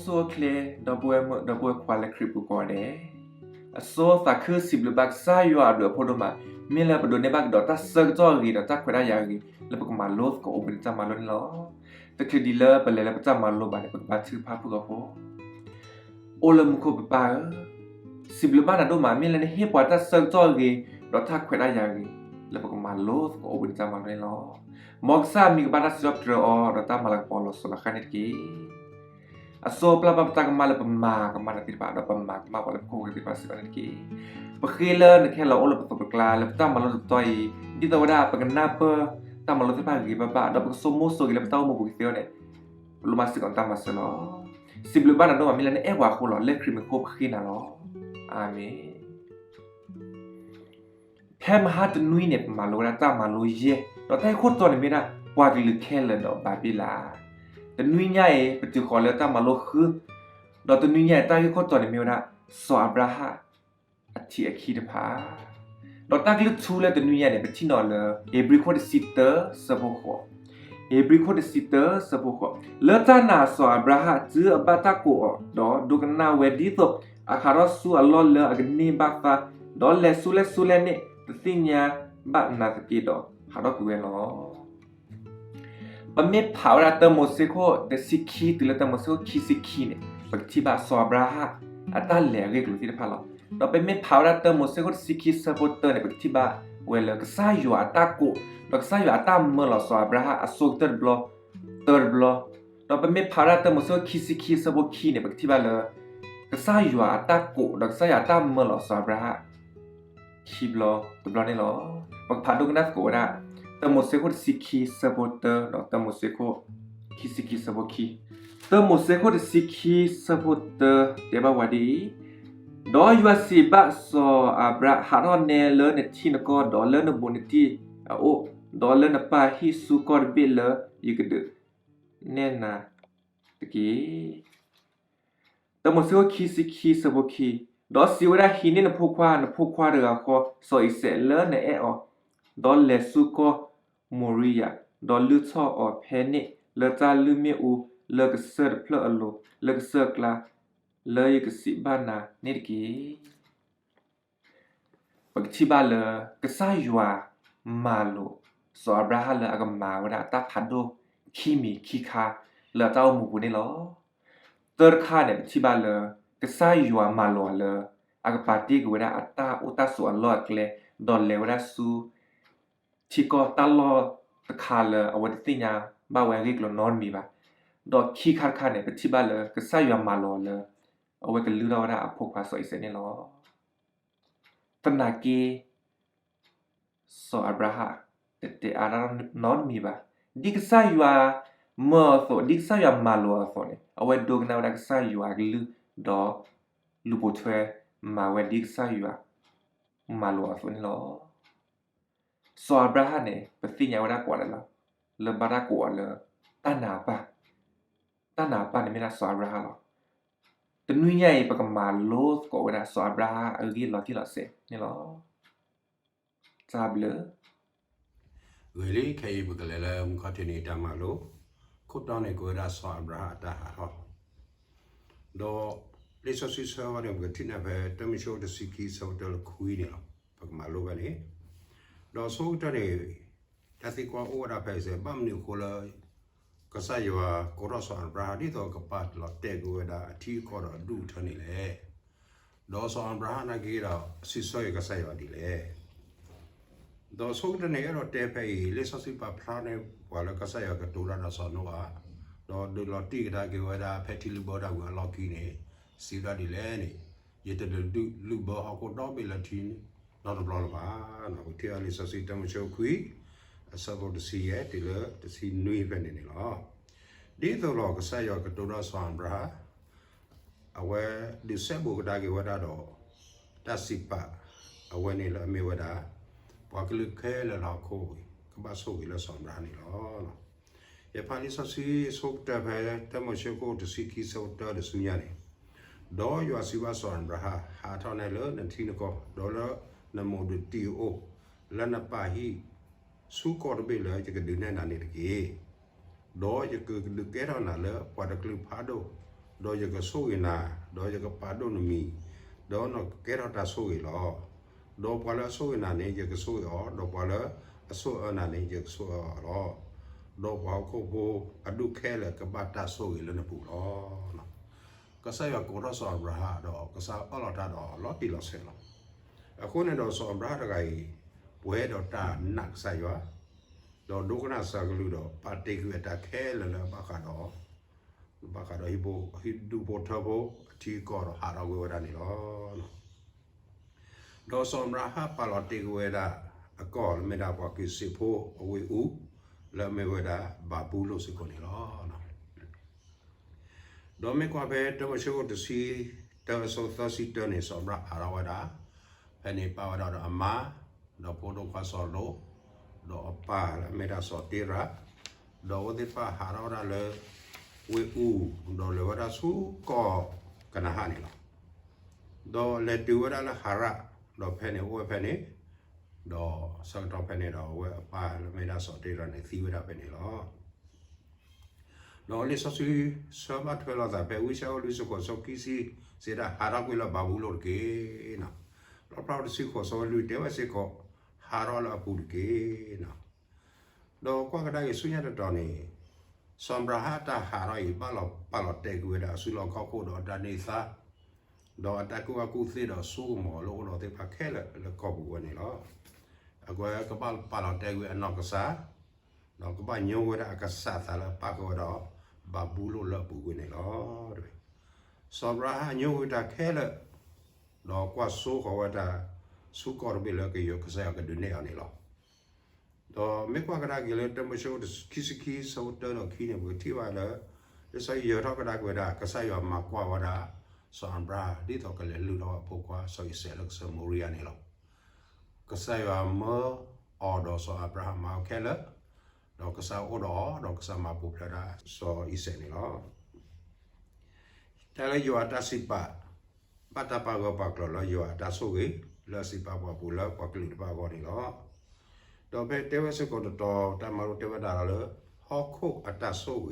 ဆိၣ်ဂ့ၤ ဒီပုၢ်ဝဲၢ်မုၣ် ဒီပုၢ်ဝဲၢ်ခွါလၢခရံာ်ပူၤကိးဂၤဒဲး, အဆိသးခုစံးဘျုးဘၣ်ကစၢ်ယွၤအဘျုးအဖှိၣ်ဒိၣ်မး, မ့ၢ်လၢပဒိးန့ၢ်ဘၣ်ကဒီးတၢ်ဆၢကတီၢ်အဂ့ၤ ဒီးတၢ်ခွဲးတၢ်ယာ်အဂ့ၤ လၢပကမၤလိသကိးအိၣ်ဘှံးနံၤတၢ်မၤလိန့ၣ်လီၤ. တချုးဒံးလၢပလဲၤလၢပတၢ်မၤလိဘၣ်န့ၣ် ပကဘါထုကဖၣ်ဖုၣ်ကိာ်ဖိ အိၣ်လၢမူခိၣ်ပပၢ်ဧၢ, စံးဘျုးဘၣ်နၤဒိၣ်မး မ့ၢ်လၢနဟ့ၣ်ပှၤတၢ်ဆၢကတီၢ်အဂ့ၤ ဒီးတၢ်ခွဲးတၢ်ယာ်အဂ့ၤ လၢပကမၤလိသကိးအိၣ်ဘှံးနံၤတၢ်မၤလိန့ၣ်လီၤ. မ်ကစၢ်အမံၤကဘၣ်တၢ်စံးထီၣ်ပတြၢၤအီၤ ဒီးတၢ်မၤလၤကပီၤလီၤစိၤလီၤဃၣ်န့ၣ်တက့ၢ်. အဆိပျၢ်ဘၣ်ပတၢ်ကမၣ်လၢပမၤကမၣ်တၢ်သ့ၣ်တဖၣ် ဒီးပမၤကမၣ်ပှၤလၢပခိၣ်ပဃၢၤသ့ၣ်တဖၣ်စ့ၢ်ကီးန့ၣ်တက့ၢ်. ပဃ့လၢနကဟဲလီၤအိၣ်လၢပသိးပကျါလၢပတၢ်မၤလိတပတီၢ်အံၤ ဒ်သိးဝဲဒၣ်ပကနၢ်ပၢၢ်တၢ်မၤလိသ့ၣ်တဖၣ်ဂ့ၤဘၣ်ဘၣ် ဒီးပကဆိကမိၣ်ဆိၣ်ဂ့ၤလၢပတၢ်အိၣ်မူပူၤကသ့အီၤန့ၣ် ပလိၣ်ဘၣ်စ့ၢ်ကီးနတၢ်မၤစၢၤလီၤ. စံးဘျုးဘၣ်နၤဒိၣ်မး မ့ၢ်လၢနအဲၣ်ပှၤအဃိလီၤ. လၢခရံာ်မံၤအဃိပဃ့နၤလီၤ. အၤမ့ၣ်. ဖဲမဟါတနွံန့ၣ် ပမၤလိဝဲဒၣ်တၢ်မၤလိယဲၢ်, ဒီးတၢ်ဂ့ၢ်ခိၣ်တီန့ၣ်မ့ၢ်ဒၣ် ပှၤကလုာ်ခဲလၢာ်ဒီးဘၤဘ့လး. တနွံညါအံၤ ပတုၤဃီၤလၢတၢ်မၤလိဃု, ဒီးတနွံညါအံၤ တၢ်ဂ့ၢ်ခိၣ်တီန့ၣ်မ့ၢ်ဝဲဒၣ် စီၤအၤဘြၤဟၣ် အထံးအခံတဖၣ် ဒီးတၢ်ကလုၢ်ထူလၢတနွံညါန့ၣ် ပထံၣ်န့ၢ်အီၤလၢ ဧ့ၤဘြံၤခိၣ်တဆံတၢ ဆၢဖိဃိး, ဧ့ၤဘြံၤခိၣ်တဆံတၢ ဆၢဖိဃိး, လၢတၢ်နာ်စီၤအၤဘြၤဟၣ် တုၤအဘၣ်တၢ်ကိးအီၤ ဒီးဒိကနၣ်ဝဲဒ်သိး အဟးထီၣ်ဆူအလီၢ်လၢအကန့ၢ်ဘၣ်သး, ဒီးလဲၤဆူလဲၣ်ဆူလဲၣ်န့ၣ် တသ့ၣ်ညါဘၣ်နၤသက့ဒီး ဟးထီၣ်ကွံာ်ဝဲလီၤ. ပမ့ၢ်ဖးဝဲဒၣ်တၢမိၤၡ့ခိၣ်တဆံခံ တုၤလၢတၢမိၤၡ့ခိၣ်ခံဆံခံန့ၣ် ပကထံၣ်ဘၣ်စီၤအၤဘြၤဟၣ် အတၢ်လဲၤအဂ့ၢ်အကျိၤသ့ၣ်တဖၣ်လီၤ. ဒီးပမ့ၢ်ဖးဝဲဒၣ်တၢမိၤၡ့ခိၣ်တဆံခံဆၢဖိတၢန့ၣ် ပကထံၣ်ဘၣ်ဝဲလၢကစၢ်ယွၤအတၢ်ကိး ဒီးကစၢ်ယွၤအတၢ်မၢလီၤစီၤအၤဘြၤဟၣ်အဆိကတၢၢ်တဘျီ တၢတဘျီ, ဒီးပမ့ၢ်ဖးဝဲဒၣ်တၢမိၤၡ့ခိၣ်ခံဆံခံဆၢဖိခံန့ၣ် ပကထံၣ်ဘၣ်လၢ ကစၢ်ယွၤအတၢ်ကိး ဒီးကစၢ်ယွၤအတၢ်မၢလီၤစီၤအၤဘြၤဟၣ် ခံဘျီတဘျီန့ၣ်လီၤ. ပကဖးဒိကနၣ်သကိးဝဲဒၣ် တၢမိၤၡ့ခိၣ်တဆံခံဆၢဖိတၢ ဒီးတၢမိၤၡ့ခိၣ်ခံဆံခံဆၢဖိခံ, တၢမိၤၡ့ခိၣ်တဆံခံဆၢဖိတၢ တဲဘၣ်ဝဲဒ်အံၤ, ဒီးယွၤစံးဘၣ်စီၤအၤဘြၤဟၣ်, ဟးထီၣ်နဲလၢနထံနကီၢ် ဒီးလၢနဘူးနတံၢ်အအိၣ်, ဒီးလၢနပၢ်ဟံၣ်ဆူကီၢ်တဘ့ၣ်လၢယကဒုးနဲၣ်နၤတက့ၢ်. တၢမိၤၡ့ခိၣ်ခံဆံခံဆၢဖိခံ, ဒီးစံးဝဲဒၣ်, ဟံးန့ၢ်နဖိခွါ, နဖိခွါတဂၤဃီ, စီၤအံၤစဲးလၢနအဲၣ်အီၤ, ဒီးလဲၤဆူကီၢ်မိၤရံယၤ, ဒီးလုၢ်ထီၣ်အီၤဖဲန့ၣ်လၢတၢ်လုၢ်မ့ၣ်အူလၢကစၢၢ်တဖျၢၣ်အလိၤ, လၢကစၢၢ်ကျါ, လၢယကစံးဘၣ်နၤန့ၣ်တက့ၢ်. ပကထံၣ်ဘၣ်လၢ ကစၢ်ယွၤမၤလိာ် စီၤအၤဘြၤဟၣ်လၢအကမၤဝဲဒၣ်တၢ်ဖးဒိၣ်ခံမံၤခံခါ လၢအတၢ်အိၣ်မူပူၤန့ၣ်လီၤ. တၢတခါန့ၣ် ပထံၣ်ဘၣ်လၢ ကစၢ်ယွၤမၤလိာ်အီၤလၢ အကပာ်တ့ၢ်ကွံာ်ဝဲဒၣ်အတၢ်အိၣ်တၢ်ဆိးအလီၢ်အကျဲ ဒီးလဲၤဝဲဒၣ်ဆူ ထံကီၢ်တၢ်လီၢ်တခါလၢအဝဲတသ့ၣ်ညါဘၣ်ဝဲအဂ့ၢ်အကျိၤနီတမံၤဘၣ်. ဒီးခံခါတခါန့ၣ် ပထံၣ်ဘၣ်လၢ ကစၢ်ယွၤမၤလိာ်အီၤလၢ အဝဲကလုၢ်ထီၣ်ဝဲဒၣ်အဖိခွါစီၤအံၤစဲးန့ၣ်လီၤ. သနာ်က့ စီၤအၤဘြၤဟၣ် တတဲအါတၢ်နီတမံၤဘၣ်. ဒ်ကစၢ်ယွၤမၢအီၤအသိး, ဒ်ကစၢ်ယွၤမၤလိာ်အီၤအသိးန့ၣ် အဝဲဒိကနၣ်ဝဲဒၣ်ကစၢ်ယွၤအကလုၢ် ဒီးလူၤပိာ်ထွဲမၤဝဲဒ်ကစၢ်ယွၤ မၤလိာ်အီၤအသိးန့ၣ်လီၤ. စီၤအၤဘြၤဟၣ်န့ၣ် ပသ့ၣ်ညါဝဲဒၣ်ကိးဂၤဒဲးလီၤ. လၢဘၣ်တၢ်ကိးအီၤလၢ တၢ်နာ်အပၢ်, တၢ်နာ်အပၢ်န့ၣ်မ့ၢ်ဒၣ်စီၤအၤဘြၤဟၣ်လီၤ. တနွံညါအံၤ ပကမၤလိသကိးဝဲဒၣ်စီၤအၤဘြၤဟၣ်အဂ့ၢ်လီၤတံၢ်လီၤဆဲးန့ၣ်လီၤ. တၢ်ဘျုး ဂ့ၤလံ, ခဲအံၤပကလဲၤလၢမုၢ်ခီၣ်ထံးနံၤတၢ်မၤလိ, ခိၣ်တီန့ၣ်ကိးဝဲဒၣ်စီၤအၤဘြၤဟၣ်အတၢ်ဟးထီၣ်, ဒီးလံာ်စီဆှံဆၢဝဲန့ၣ် ပကထံၣ်န့ၢ်ဖဲ တၢမိၤၡ့ခိၣ်တဆံခံ ဆၢဖိတၢလၢခွံန့ၣ်လီၤ. ပကမၤလိဖဲန့ၣ်, ဒီးဆိကတၢၢ်န့ၣ် တၢ်သံကွၢ်အိၣ်ဝဲဒၣ်ဖဲအံၤစဲး ဘၣ်မနုၤအဃိလၢ ကစၢ်ယွၤကိးထီၣ်စီၤအၤဘြၤဟၣ် ဒ်သိးကပာ်လီၤတဲာ်ကွံာ်ဝဲဒၣ်အထံအကီၢ်ဒီးအဒူၣ်အထၢန့ၣ်လဲၣ်. ဒီးစီၤအၤဘြၤဟၣ်နာ်က့ဒီး စံးဆၢက့ၤကစၢ်ယွၤဒ်လဲၣ်. ဒီးဆိကတၢၢ်န့ၣ် အဲၣ်ဒိးတဲဖဲအံၤ လံာ်စီဆှံပာ်ဖျါန့ၢ်ပှၤလၢကစၢ်ယွၤကတိၤတၢ်ဒီးစီၤနိအၤ, ဒီးဒုးလီၤတံၢ်ကဒါက့ၤဝဲဒၣ်ဖဲထံလုၢ်ဘၢတၢ်ဝံၤအလီၢ်ခံန့ၣ် စံးဝဲဒၣ်ဒ်လဲၣ်န့ၣ်, ယတဒုးလုၢ်ဘၢဟီၣ်ခိၣ်ဒီဘ့ၣ်လၢထံနီတဘျီလၢၤဘၣ်. ပထံၣ်အီၤလံာ်စီဆှံတၢမိၤၡ့ခိၣ်ခွံ အဆၢဖိတဆံယဲၢ်တုၤလၢတဆံနွံဖဲန့ၣ်န့ၣ်လီၤ. ဒ်သိးလီၤကစၢ်ယွၤကတိၤဒီးစီၤအၤဘြၤဟၣ် အဝဲဒုးစဲဘူးကဒါက့ၤဝဲဒၣ်ဒီး တၢ်စံးပာ်အဝဲန့ၣ်လၢအမ့ၢ်ဝဲဒၣ် ပှၤကလုာ်ခဲလၢာ်လၢဟီၣ်ခိၣ် ကဘၣ်ဆိၣ်ဂ့ၤလၢစီၤအၤဘြၤဟၣ်န့ၣ်လီၤ. ယဖးလံာ်စီဆှံဆိကတၢၢ်ဖဲ တၢမိၤၡ့ခိၣ်တဆံခံဆၢဖိတၢတဆူညါန့ၣ်, ဒီးယွၤစံးဘၣ်စီၤအၤဘြၤဟၣ်, ဟးထီၣ်နဲလၢနထံနကီၢ် ဒီးလၢနဘူးနတံၢ်အအိၣ်, လၢနပၢ်ဟံၣ် ဆူကီၢ်တဘ့ၣ်လၢယကဒုးနဲၣ်နၤန့ၣ်တက့ၢ်. ဒီးယကဒုးကဲထီၣ်နၤလၢပှၤတကလုာ်ဖးဒိၣ်, ဒီးယကဆိၣ်ဂ့ၤနၤ, ဒီးယကပာ်ဒိၣ်နမံၤ, ဒီးနကကဲထီၣ်တၢ်ဆိၣ်ဂ့ၤလီၤ. ဒီးပှၤလၢအဆိၣ်ဂ့ၤနၤန့ၣ် ယကဆိၣ်ဂ့ၤအီၤ, ဒီးပှၤလၢအဆိၣ်အၢနၤန့ၣ် ယကဆိၣ်အၢအီၤလီၤ. ဒီးပှၤဟီၣ်ခိၣ်ဖိအဒူၣ်ခဲလၢာ်ကဘၣ်တၢ်ဆိၣ်ဂ့ၤလၢနပူၤလီၤ. ကစၢ်ယွၤကိးထီၣ်စီၤအၤဘြၤဟၣ်ဒီး ကစၢ်အၢၣ်လီၤတၢ်ဒီးလီၤတံၢ်လီၤဆဲးလီၤ. အဃိန့ၣ်ဒီးစီၤအၤဘြၤဟၣ်တဂၤအံၤ ပှဲၤဒီးတၢ်နာ်ကစၢ်ယွၤ, ဒီးဒိကနၣ်ကစၢ်ကလုၢ်ဒီး ပာ်တ့ၢ်ကွံာ်အတၢ်ခဲလၢာ်လၢအဘၣ်ဃးဒီး ဘၣ်ဃးဒီးဟံၣ်ဒူၣ်ဖိထၢဖိအထံအကီၢ်ဒီးဟးထီၣ်ကွံာ်ဝဲဒၣ်န့ၣ်လီၤ. ဒီးစီၤအၤဘြၤဟၣ်ပာ်လီၤတ့ၢ်ကွံာ်ဝဲဒၣ်အကီၢ်လၢမ့ၢ်ဒၣ်ပှၤက့ၤစ့းဖိအဝ့ၢ်အူ လၢအမ့ၢ်ဝဲဒၣ်ဘၤဘူလိၣ်စ့ၢ်ကီးန့ၣ်လီၤ. ဒီးမ့ၢ်ကွၢ်ဖဲတၢမိၤၡ့ခိၣ်တဆံတၢအဆၢသၢဆံတၢန့ၣ် စီၤအၤဘြၤဟၣ်ဟးထီၣ်ဝဲဒၣ် ဖဲန့ၣ်ပာ်ဝဲဒၣ်ဒီးအမါ, ဒီးဖိဒိၣ်ခွါစီၤလိာ်, ဒီးအပၢ်လၢအမ့ၢ်ဒၣ်စီၤတ့ရၤ, ဒီးအဝဲသ့ၣ်တဖၣ်ဟးထီၣ်ဝဲဒၣ်လၢ ဝ့ၢ်အူ, ဒီးလဲၤဝဲဒၣ်ဆူကီၢ်ကနၤအၣ်န့ၣ်လီၤ. ဒီးလဲၤတုၤဝဲဒၣ်လၢဟၤရၣ်, ဒီးဖဲန့ၣ်အိၣ်ဝဲဖဲန့ၣ်, ဒီးဆၢကတီၢ်ဖဲန့ၣ်ဒီး အဝဲအပၢ်လၢမ့ၢ်ဒၣ်စီၤတ့ရၤန့ၣ် သံဝဲဒၣ်ဖဲန့ၣ်လီၤ. ဒီးလံာ်စီဆှံဆၢဘၣ်ထွဲလိာ်သးဖဲ ဝံယၡါယၤ လွံၢ်ဆၢ ဃိးဆၢ ခံဆံ စံးဒၣ် ဟးထီၣ်ကွံာ်လၢဘၤဘူလိၣ်တက့ၢ်. လီၣ်ဖျါတဆံဃိးဆၢလွံၢ် တဲဝဲစ့ၢ်ကီး ဟးထီၣ်လၢအပူၤတက့ၢ်. ဒီးကွၢ်ကဒါက့ၤဆူညါတတီၤန့ၣ် စီၤအၤဘြၤဟၣ်တၢ်ဟးထီၣ်အံၤ ဘၣ်လီၤပာ်လီၤတဲာ်ကွံာ်ဝဲဒၣ်အစုလီၢ်ခီၣ်ခိၣ်ဒီးအတၢ်န့ၢ်သါ, ဒီးအတၢ်ကူၣ်ဘၣ်ကူၣ်သ့ဒီးစိကမီၤလၢအိၣ်ဒီးသ့ၣ်တဖၣ်ခဲလၢာ်လၢကီၢ်ပူၤဝဲန့ၣ်လီၤ. အကဝဲကဘၣ်ပာ်လီၤတဲာ်ကွံာ်အနီၢ်ကစၢ်, ဒီးကဘၣ်ညိကွံာ်ဝဲဒၣ်အကစၢ်သးလၢအပၣ်ဃုာ်ဝဲဒီး ဘၤဘူလိၣ်လၢအပူၤကွံာ်န့ၣ်လီၤ. စီၤအၤဘြၤဟၣ်ညိကွံာ်တၢ်ခဲလၢာ်, ဒီးကွၢ်စိဃီၤဝဲတၢ်ဆူကီၢ်တဘ့ၣ်လၢကယီၤကစၢ်ယွၤကဒုးနဲၣ်အီၤန့ၣ်လီၤ. ဒီးမ့ၢ်ကွၢ်ကဒါက့ၤလၢတၢမိၤၡ့ခိၣ်ခံဆံခံ ဆၢဖိတၢဒီးခံန့ၣ် ပကထံၣ်ဘၣ်လၢ လံာ်စီဆှံယၢၤထီၣ်ကဒါက့ၤဝဲဒၣ် ကစၢ်ယွၤမၤကွၢ်ဝဲဒၣ် စီၤအၤဘြၤဟၣ် ဒ်သိးကလဲၤလုၢ်ထီၣ်အဖိခွါစီၤအံၤစဲးလၢကစၢၢ်မိရံယၤန့ၣ်လီၤ. ကစၢ်ယွၤမၢအီၤဒီးစီၤအၤဘြၤဟၣ်မၤအီၤခဲလၢာ်, ဒီးကစၢ်အိၣ်ဒီးအီၤ ဒီးကစၢ်မၤပူၤဖျဲးဒၣ်စီၤအံၤစဲးန့ၣ်လီၤ. တၢ်လၢယွၤအတၢ်စံးပာ်, ဘၣ်တၢ်ပာ်ဂၢၢ်ပာ်ကျၢၤလၢယွၤအတၢ်ဆိၣ်ဂ့ၤ, လၢအစံးပာ်ပှၤပူၤလၢပှၤကလုာ်တဖၣ်အဂီၢ်န့ၣ်လီၤ. ဒီးဖဲတဲဝဲစ့ၢ်ကီးတတီၤ တၢ်မၤလိတဲဝဲဒၣ်လၢ ဟီၣ်ခိၣ်အတၢ်ဆိၣ်ဂ့ၤ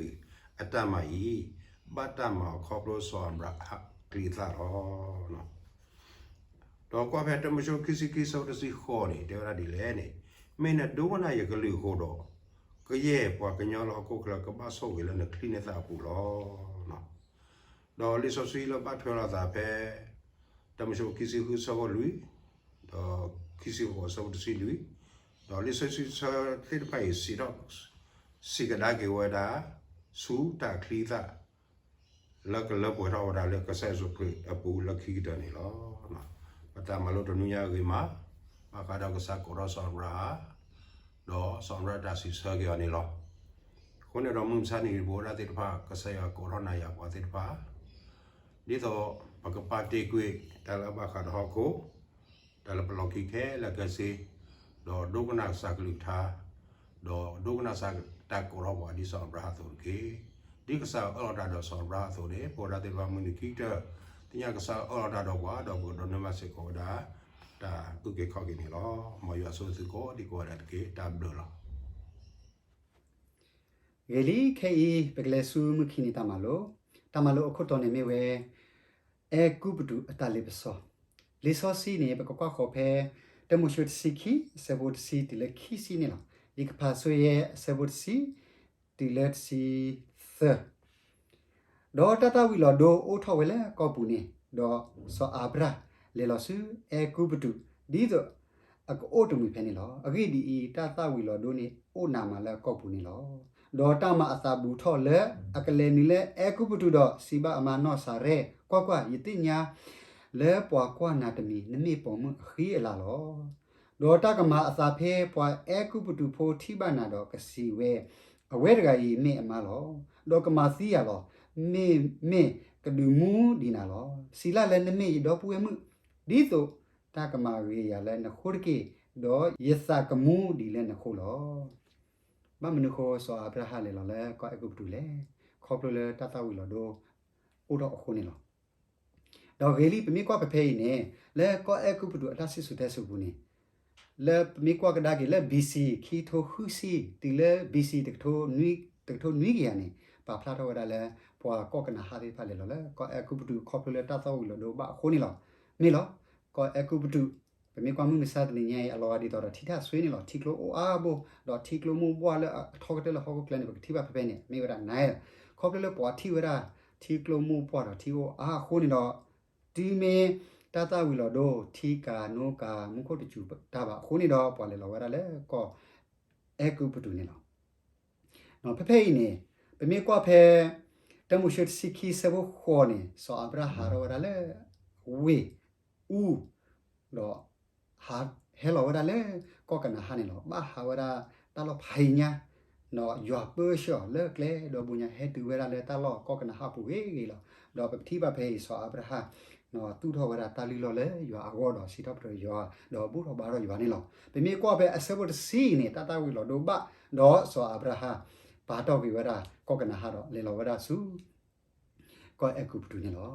အတၢ်မၤအံၤ ဘၣ်တၢ်မၤအီၤခီဖျိစီၤအၤဘြၤဟၣ်အချံအသၣ်လီၤ. ဒီးကွၢ်ဖဲတၢမိၤၡ့ခိၣ်ခံဆံခံ ဆၢဖိတဆံဃိးန့ၣ် တဲဝဲဒၣ်ဒ်လဲၣ်န့ၣ်, မ့ၢ်နဒိကနၣ်ယကလုၢ်အဃိဒီး, ကယဲၢ်ပှၤကညီလၢဟီၣ်ခိၣ်ချၢကဘၣ်ဆိၣ်ဂ့ၤလၢနချံနသၣ်အပူၤလီၤ. ဒီးလံာ်စီဆှံလၢဘၣ်ထွဲလိာ်သးဖဲ တၢမိၤၡ့ခိၣ်ခံဆံဃု ဆၢဖိလွံၢ်, ဒီးခံဆံဃိး ဆၢဖိတဆံလွံၢ်, ဒီးလံာ်စီဆှံဆၢသ့ၣ်တဖၣ်အံၤ စံးထီၣ် စံးကဒါက့ၤဝဲဒၣ် ဆူတၢ်ချံသၣ် လၢကလၢပှဲၤထီၣ်ဝဲဒၣ်လၢကစၢ်ယ့ၣ်ၡူးခရံာ်အပူၤလၢခံကတၢၢ်န့ၣ်လီၤ. ပတၢ်မၤလိတနွံညါအဂ့ၤမး, ဘၣ်ဃးဒီးကစၢ်ကိးထီၣ်စီၤအၤဘြၤဟၣ်, ဒီးစီၤအၤဘြၤဟၣ်တၢ်စံးဆၢက့ၤအီၤန့ၣ်လီၤ. အဃိန့ၣ်ဒီးမုၢ်မဆါနံၤပဝဲဒၣ်သ့ၣ်တဖၣ် ကစၢ်ယွၤကိးထီၣ်နၤယၤပှၤသ့ၣ်တဖၣ် ဒ်သိးပကပာ်တ့ၢ်ကွံာ်တၢ်လၢအဘၣ်ဃးဒီးဟီၣ်ခိၣ်, တၢ်လၢပလီၢ်ခံခဲလၢာ်ခဲဆ့, ဒီးဒိကနၣ်ကစၢ်ကလုၢ်ကထါ, ဒီးဒိကနၣ်ကစၢ်တၢ်ကိးထီၣ်ပှၤဒ်စီၤအၤဘြၤဟၣ်အသိးတက့ၢ်. ဒ်ကစၢ်အၢၣ်လီၤတၢ်ဒီးစီၤအၤဘြၤဟၣ်အသိးန့ၣ် ပဝဲဒၣ်သ့ၣ်တဖၣ်မုၢ်နံၤခံကတၢၢ် သ့ၣ်ညါကစၢ်အၢၣ်လီၤတၢ်ဒီးပှၤ ဒီးပကဒိးန့ၢ်ဘၣ်စ့ၢ်ကီးဝဲဒၣ် တၢ်အုၣ်က့ၤခီၣ်က့ၤန့ၣ်လီၤ. မ်ယွၤဆိၣ်ဂ့ၤသုကိးဒံကိးဂၤဒဲးတက့ၢ်. တၢ်ဘျုးလီၤ. ဂ့ၤလံခဲအံၤ ပကလဲၤဆူမုၢ်ခံနံၤတၢ်မၤလိ, တၢ်မၤလိအခိၣ်တီန့ၣ်မ့ၢ်ဝဲ အဲၤကူပတူးအတၢ်လ့ပစီ, လံာ်စီဆှံန့ၣ် ပကကွၢ်ဃီၤဖဲ တၢမိၤၡ့တဆံခံ အဆၢဖိတဆံတုၤလၢခံဆံန့ၣ်လီၤ. ယကဖးဆိယဲအဆၢဖိတဆံ တုၤလၢတဆံသၢ ဒီးတၢ်သၣ်ဝံၤလီၤဒိအိၣ်ထီၣ်ဝဲလၢကီၢ်ပူၤန့ၣ်, ဒီးစီၤအၤဘြၣ်လဲၤလီၤဆူအဲၤကူပတူး ဒ်သိးအကအိၣ်တမှံၤဖဲန့ၣ်လီၤ. အဂ့ၢ်ဒ်အံၤ, တၢ်သၣ်ဝံၤလီၤဒိန့ၣ် အိၣ်နးမးလၢကီၢ်ပူၤန့ၣ်လီၤ. ဒီးတၢ်မၤအသးဘူးထီၣ်လၢအကလဲၤနုာ်လၢအဲၤကူပတူးဒီးစံးဘၣ်အမါနီၢ်စၤရဲ, ကွၢ်ကွၢ်, ယသ့ၣ်ညါလၢပှၤကွၢ်နၤတမံၤ နမ့ၢ်ပိာ်မုၣ်အဃံအလၤလီၤ. ဒီးတၢ်ကမၤအသးဖဲပှၤအဲၤကူပတူးဖိထံၣ်ဘၣ်နၤဒီးကစံးဝဲ, အဝဲတဂၤအံၤမ့ၢ်အမါလီၤ. ဒီးကမၤသံယၤလီၤ. မ့မ့ၢ်ကဒုးမူဒံးနၤလီၤ. စံးလၢ်လၢနမ့ၢ်ယဒီပုၢ်ဝဲၢ်မုၣ်, ဒ်သိးတၢ်ကမၤဂ့ၤယၤလၢနဃိတက့ၢ်, ဒီးယသးကမူဒံးလၢနဃိလီၤ. ဘၣ်မနုၤဃိစီၤအၤဘြၤဟၣ်လဲၤလီၤလၢကီၢ်အဲၤကူပတူးလဲၣ်. ခီဖျိလၢတၢ်သၣ်ဝံၤလီၤဒိအိၣ်ထီၣ်အဃိန့ၣ်လီၤ. ဒီးဂ့ၤလံ ပမ့ၢ်ကွၢ်ဖဲဖဲအံၤန့ၣ်, လၢကီၢ်အဲၤကူပတူးအတၢ်စံၣ်စိၤတဲစိၤပူၤန့ၣ်, လၢပမ့ၢ်ကွၢ်ကဒါက့ၤလၢ ဘီၣ်စံၣ် ခံကထိဃုဆံ တုၤလၢ ဘီၣ်စံၣ် တကထိနွံကယၤန့ၣ်, ပာ်ဖျါထီၣ်ဝဲဒၣ်လၢ ပှၤကီၢ်ကနၤအၣ်သ့ၣ်တဖၣ်လဲၤလီၤလၢကီၢ်အဲၤကူပတူး ခီဖျိလၢတၢ်သီၣ်ဝံၤလီၤဒိဘၣ်အဃိန့ၣ်လီၤ. မ့ၢ်လီၤ, ကီၢ်အဲၤကူပတူး, ပမ့ၢ်ကွၢ်မုၢ်မဆါတနံၤညါအံၤ အလီၤဂာ်ဒ်သိးဒီးထံထၣ်ဆွ့န့ၣ်လီၤ. ထံကျိအိၣ်အါဘိ, ဒီးထံကျိမိၢ်ပှၢ်လၢအထီကတၢၢ်လၢဟီၣ်ခိၣ်ချၢန့ၣ် ပကထံၣ်ဘၣ်ဖဲဖဲန့ၣ် မ့ၢ်ဝဲဒၣ် Nile, ခီဖျိလၢပှၤထံၣ်ဝဲဒၣ် ထံကျိမိၢ်ပှၢ်ဒီးထံအိၣ်အါအဃိန့ၣ်ဒီး တုၤမ့ၢ်တၢ်သီၣ်ဝံၤလီၤဒိ ထံကၤနိကၤ မူခိၣ်တစူၤတၢ်ဘၣ်အဃိန့ၣ်ဒီး ပှၤလဲၤလီၤဝဲဒၣ်လၢကီၢ်အဲၤကူပတူးန့ၣ်လီၤ. ဖဲဖဲအံၤန့ၣ် ပမ့ၢ်ကွၢ်ဖဲ တၢမိၤၡ့တဆံခံဆၢဖိဃိးန့ၣ် စီၤအၤဘြၤဟၣ်ဟးထီၣ်ဝဲဒၣ်လၢ ဝ့ၢ်အူ ဒီး ဟးဟဲလီၤဝဲဒၣ်လၢကီၢ်ကနၤအၣ်န့ၣ်လီၤ. ဘၣ်ဟးဝဲဒၣ်တၢ်လီၢ်ဖးယံၤညါ, ဒီးယွၤပၢဆှၢအီၤလၢကျဲဒီဘိညါ ဟဲတုၤဝဲဒၣ်လၢတၢ်လီၢ်ကီၢ်ကနၤအၣ်ပူၤဂ့ၤဂ့ၤလီၤ. ဒီးပထံၣ်ဘၣ်ဖဲအံၤ စီၤအၤဘြၤဟၣ် သူၣ်ထီၣ်ဝဲဒၣ်တၢ်လုၢ်လီၢ်လၢယွၤအဂီၢ်ဒီးစံးထီၣ်ပတြၢၤယွၤ ဒီးဘူၣ်ထီၣ်ဘါထီၣ်ယွၤန့ၣ်လီၤ. ပမ့ၢ်ကွၢ်ဖဲအဆၢဖိတဆံအံၤန့ၣ် တၢ်သီၣ်ဝံၤလီၤဒိဘၣ်, ဒီးစီၤအၤဘြၤဟၣ် ပာ်တ့ၢ်ကွံာ်ဝဲဒၣ်ကီၢ်ကနၤအၣ်ဒီး လဲၤလီၤဝဲဒၣ်ဆူ ကီၢ်အဲၤကူပတူးန့ၣ်လီၤ.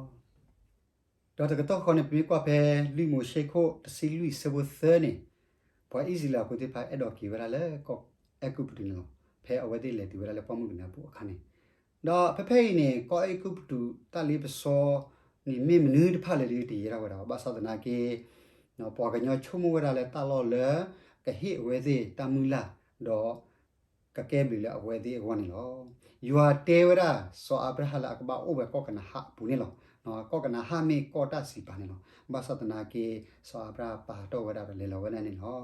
ဒီးတကတီၢ်ဃီန့ၣ် ပမ့ၢ်ကွၢ်ဖဲလွံၢ်မိၤၡ့ခိၣ်တဆံလွံၢ်ဆၢဖိသၢန့ၣ်, ပှၤအံၣ်စရ့လးဖိသ့ၣ်တဖၣ်အဲၣ်ဒိးက့ၤဝဲဒၣ်လၢကီၢ်အဲၤကူပတူးန့ၣ်လီၤ. ဖဲအဝဲသ့ၣ်လဲၤတုၤဝဲဒၣ်လၢပှၢ်မုၢ်ကနၢအပူၤအခါန့ၣ်, ဒီးဖဲဖဲအံၤန့ၣ် ကီၢ်အဲၤကူပတူးတၢ်လ့ပစီန့ၣ် မ့ၢ်မနုၤတဖၣ်လဲၣ်ဒီးတယဲၢ်ဒၣ်ဝဲဒၣ်ဘၣ်. ဘၣ်ဆၣ်သနာ်က့ ပှၤကညီဆိကမိၣ်ဝဲဒၣ်လၢတၢ်လီၢ်လၢ ကဟ့ၣ်အဝဲသ့ၣ်တၢ်မုၢ်လၢ်, ဒီး ကကဲဘျုးလၢအဝဲသ့ၣ်အဂီၢ်န့ၣ်လီၤ. ယွၤတဲဝဲဒၣ်စီၤအၤဘြၤဟၣ်လၢအကဘၣ်အိၣ်ဝဲကီၢ်ကနၤအၣ်အပူၤန့ၣ်လီၤ. ကီၢ်ကနၤအၣ်မ့ၢ်ကီၢ်တၢ်စံးပာ်န့ၣ်လီၤ. ဘၣ်ဆၣ်သနာ်က့ စီၤအၤဘြၤဟၣ်ပာ်တ့ၢ်ဝဲဒၣ်ဒီးလဲၤလီၤဝဲဒၣ်န့ၣ်လီၤ.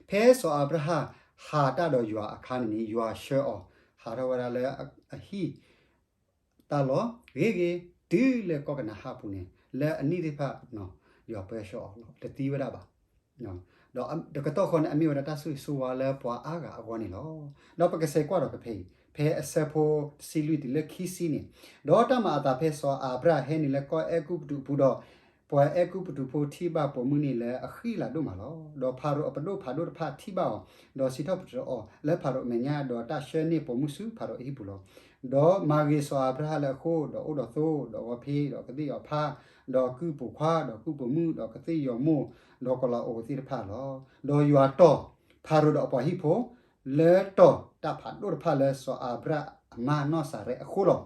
ဖဲစီၤအၤဘြၤဟၣ်ဟးတၢ်ဒီးယွၤအခါန့ၣ်န့ၣ် ယွၤဆှၢအီၤ ဟးထီၣ်ဝဲဒၣ်လၢအဟံၣ် တၢ်လီၢ်ဂ့ၤဂ့ၤ တုၤလၢကီၢ်ကနၤအၣ်အပူၤန့ၣ် လၢအနံၣ်သ့ၣ်တဖၣ် ယွၤပၢဆှၢအီၤလီၤ. တသံဝဲဒၣ်ဘၣ်. ဒီးတကတီၢ်ဃီန့ၣ် အမ့ၢ်ဝဲဒၣ်တၢ်ဆိၣ်ဂ့ၤဆိၣ်ဝါလၢပှၤအါဂၤအဂီၢ်န့ၣ်လီၤ. ဒီးပကစးကွၢ်ဒီးဖဲဖဲအံၤ ဖဲအဆၢဖိတဆံလွံၢ်တုၤလၢခံဆံန့ၣ်, ဒီးတၢ်မၤအသးဖဲစီၤအၤဘြၣ်ဟဲနုာ်လၢကီၢ်အဲၤကူပတူးအပူၤဒီး ပှၤအဲၤကူပတူးဖိထံၣ်ဘၣ်ပိာ်မုၣ်န့ၣ်လၢအဃံလၤဒိၣ်မးလီၤ. ဒီးဖၤရိၤအပဒိၣ်ဖးဒိၣ်တဖၣ်ထံၣ်ဘၣ်အီၤ, ဒီးစံးထီၣ်ပတြၢၤအီၤလၢဖၤရိၤအမဲာ်ညါ, ဒီးတၢ်ဆှၢန့ၢ်ပိာ်မုၣ်ဆူဖၤရိၤအဟံၣ်ပူၤလီၤ. ဒီးမၤဂ့ၤစီၤအၤဘြၤဟၣ်လၢအဃိ, ဒီးအိၣ်ဒီးသိ, ဒီးဂီၤဖ့, ဒီးကသ့ၣ်ယီၤဖါ, ဒီးကုၢ်ပိာ်ခွါ, ဒီးကုၢ်ပိာ်မုၣ်, ဒီးကသ့ၣ်ယီၤမိၢ်, ဒီးကလီၤအိၣ်သ့ၣ်တဖၣ်လီၤ. ဒီးယွၤတီၢ်ဖၤရိၤဒီးအပှၤဟံၣ်ဖိ လၢတီၢ်တၢ်ဖးဒိၣ်တဖၣ်လၢစီၤအၤဘြၣ်အမါနီၢ်စၤရဲအဃိလီၤ.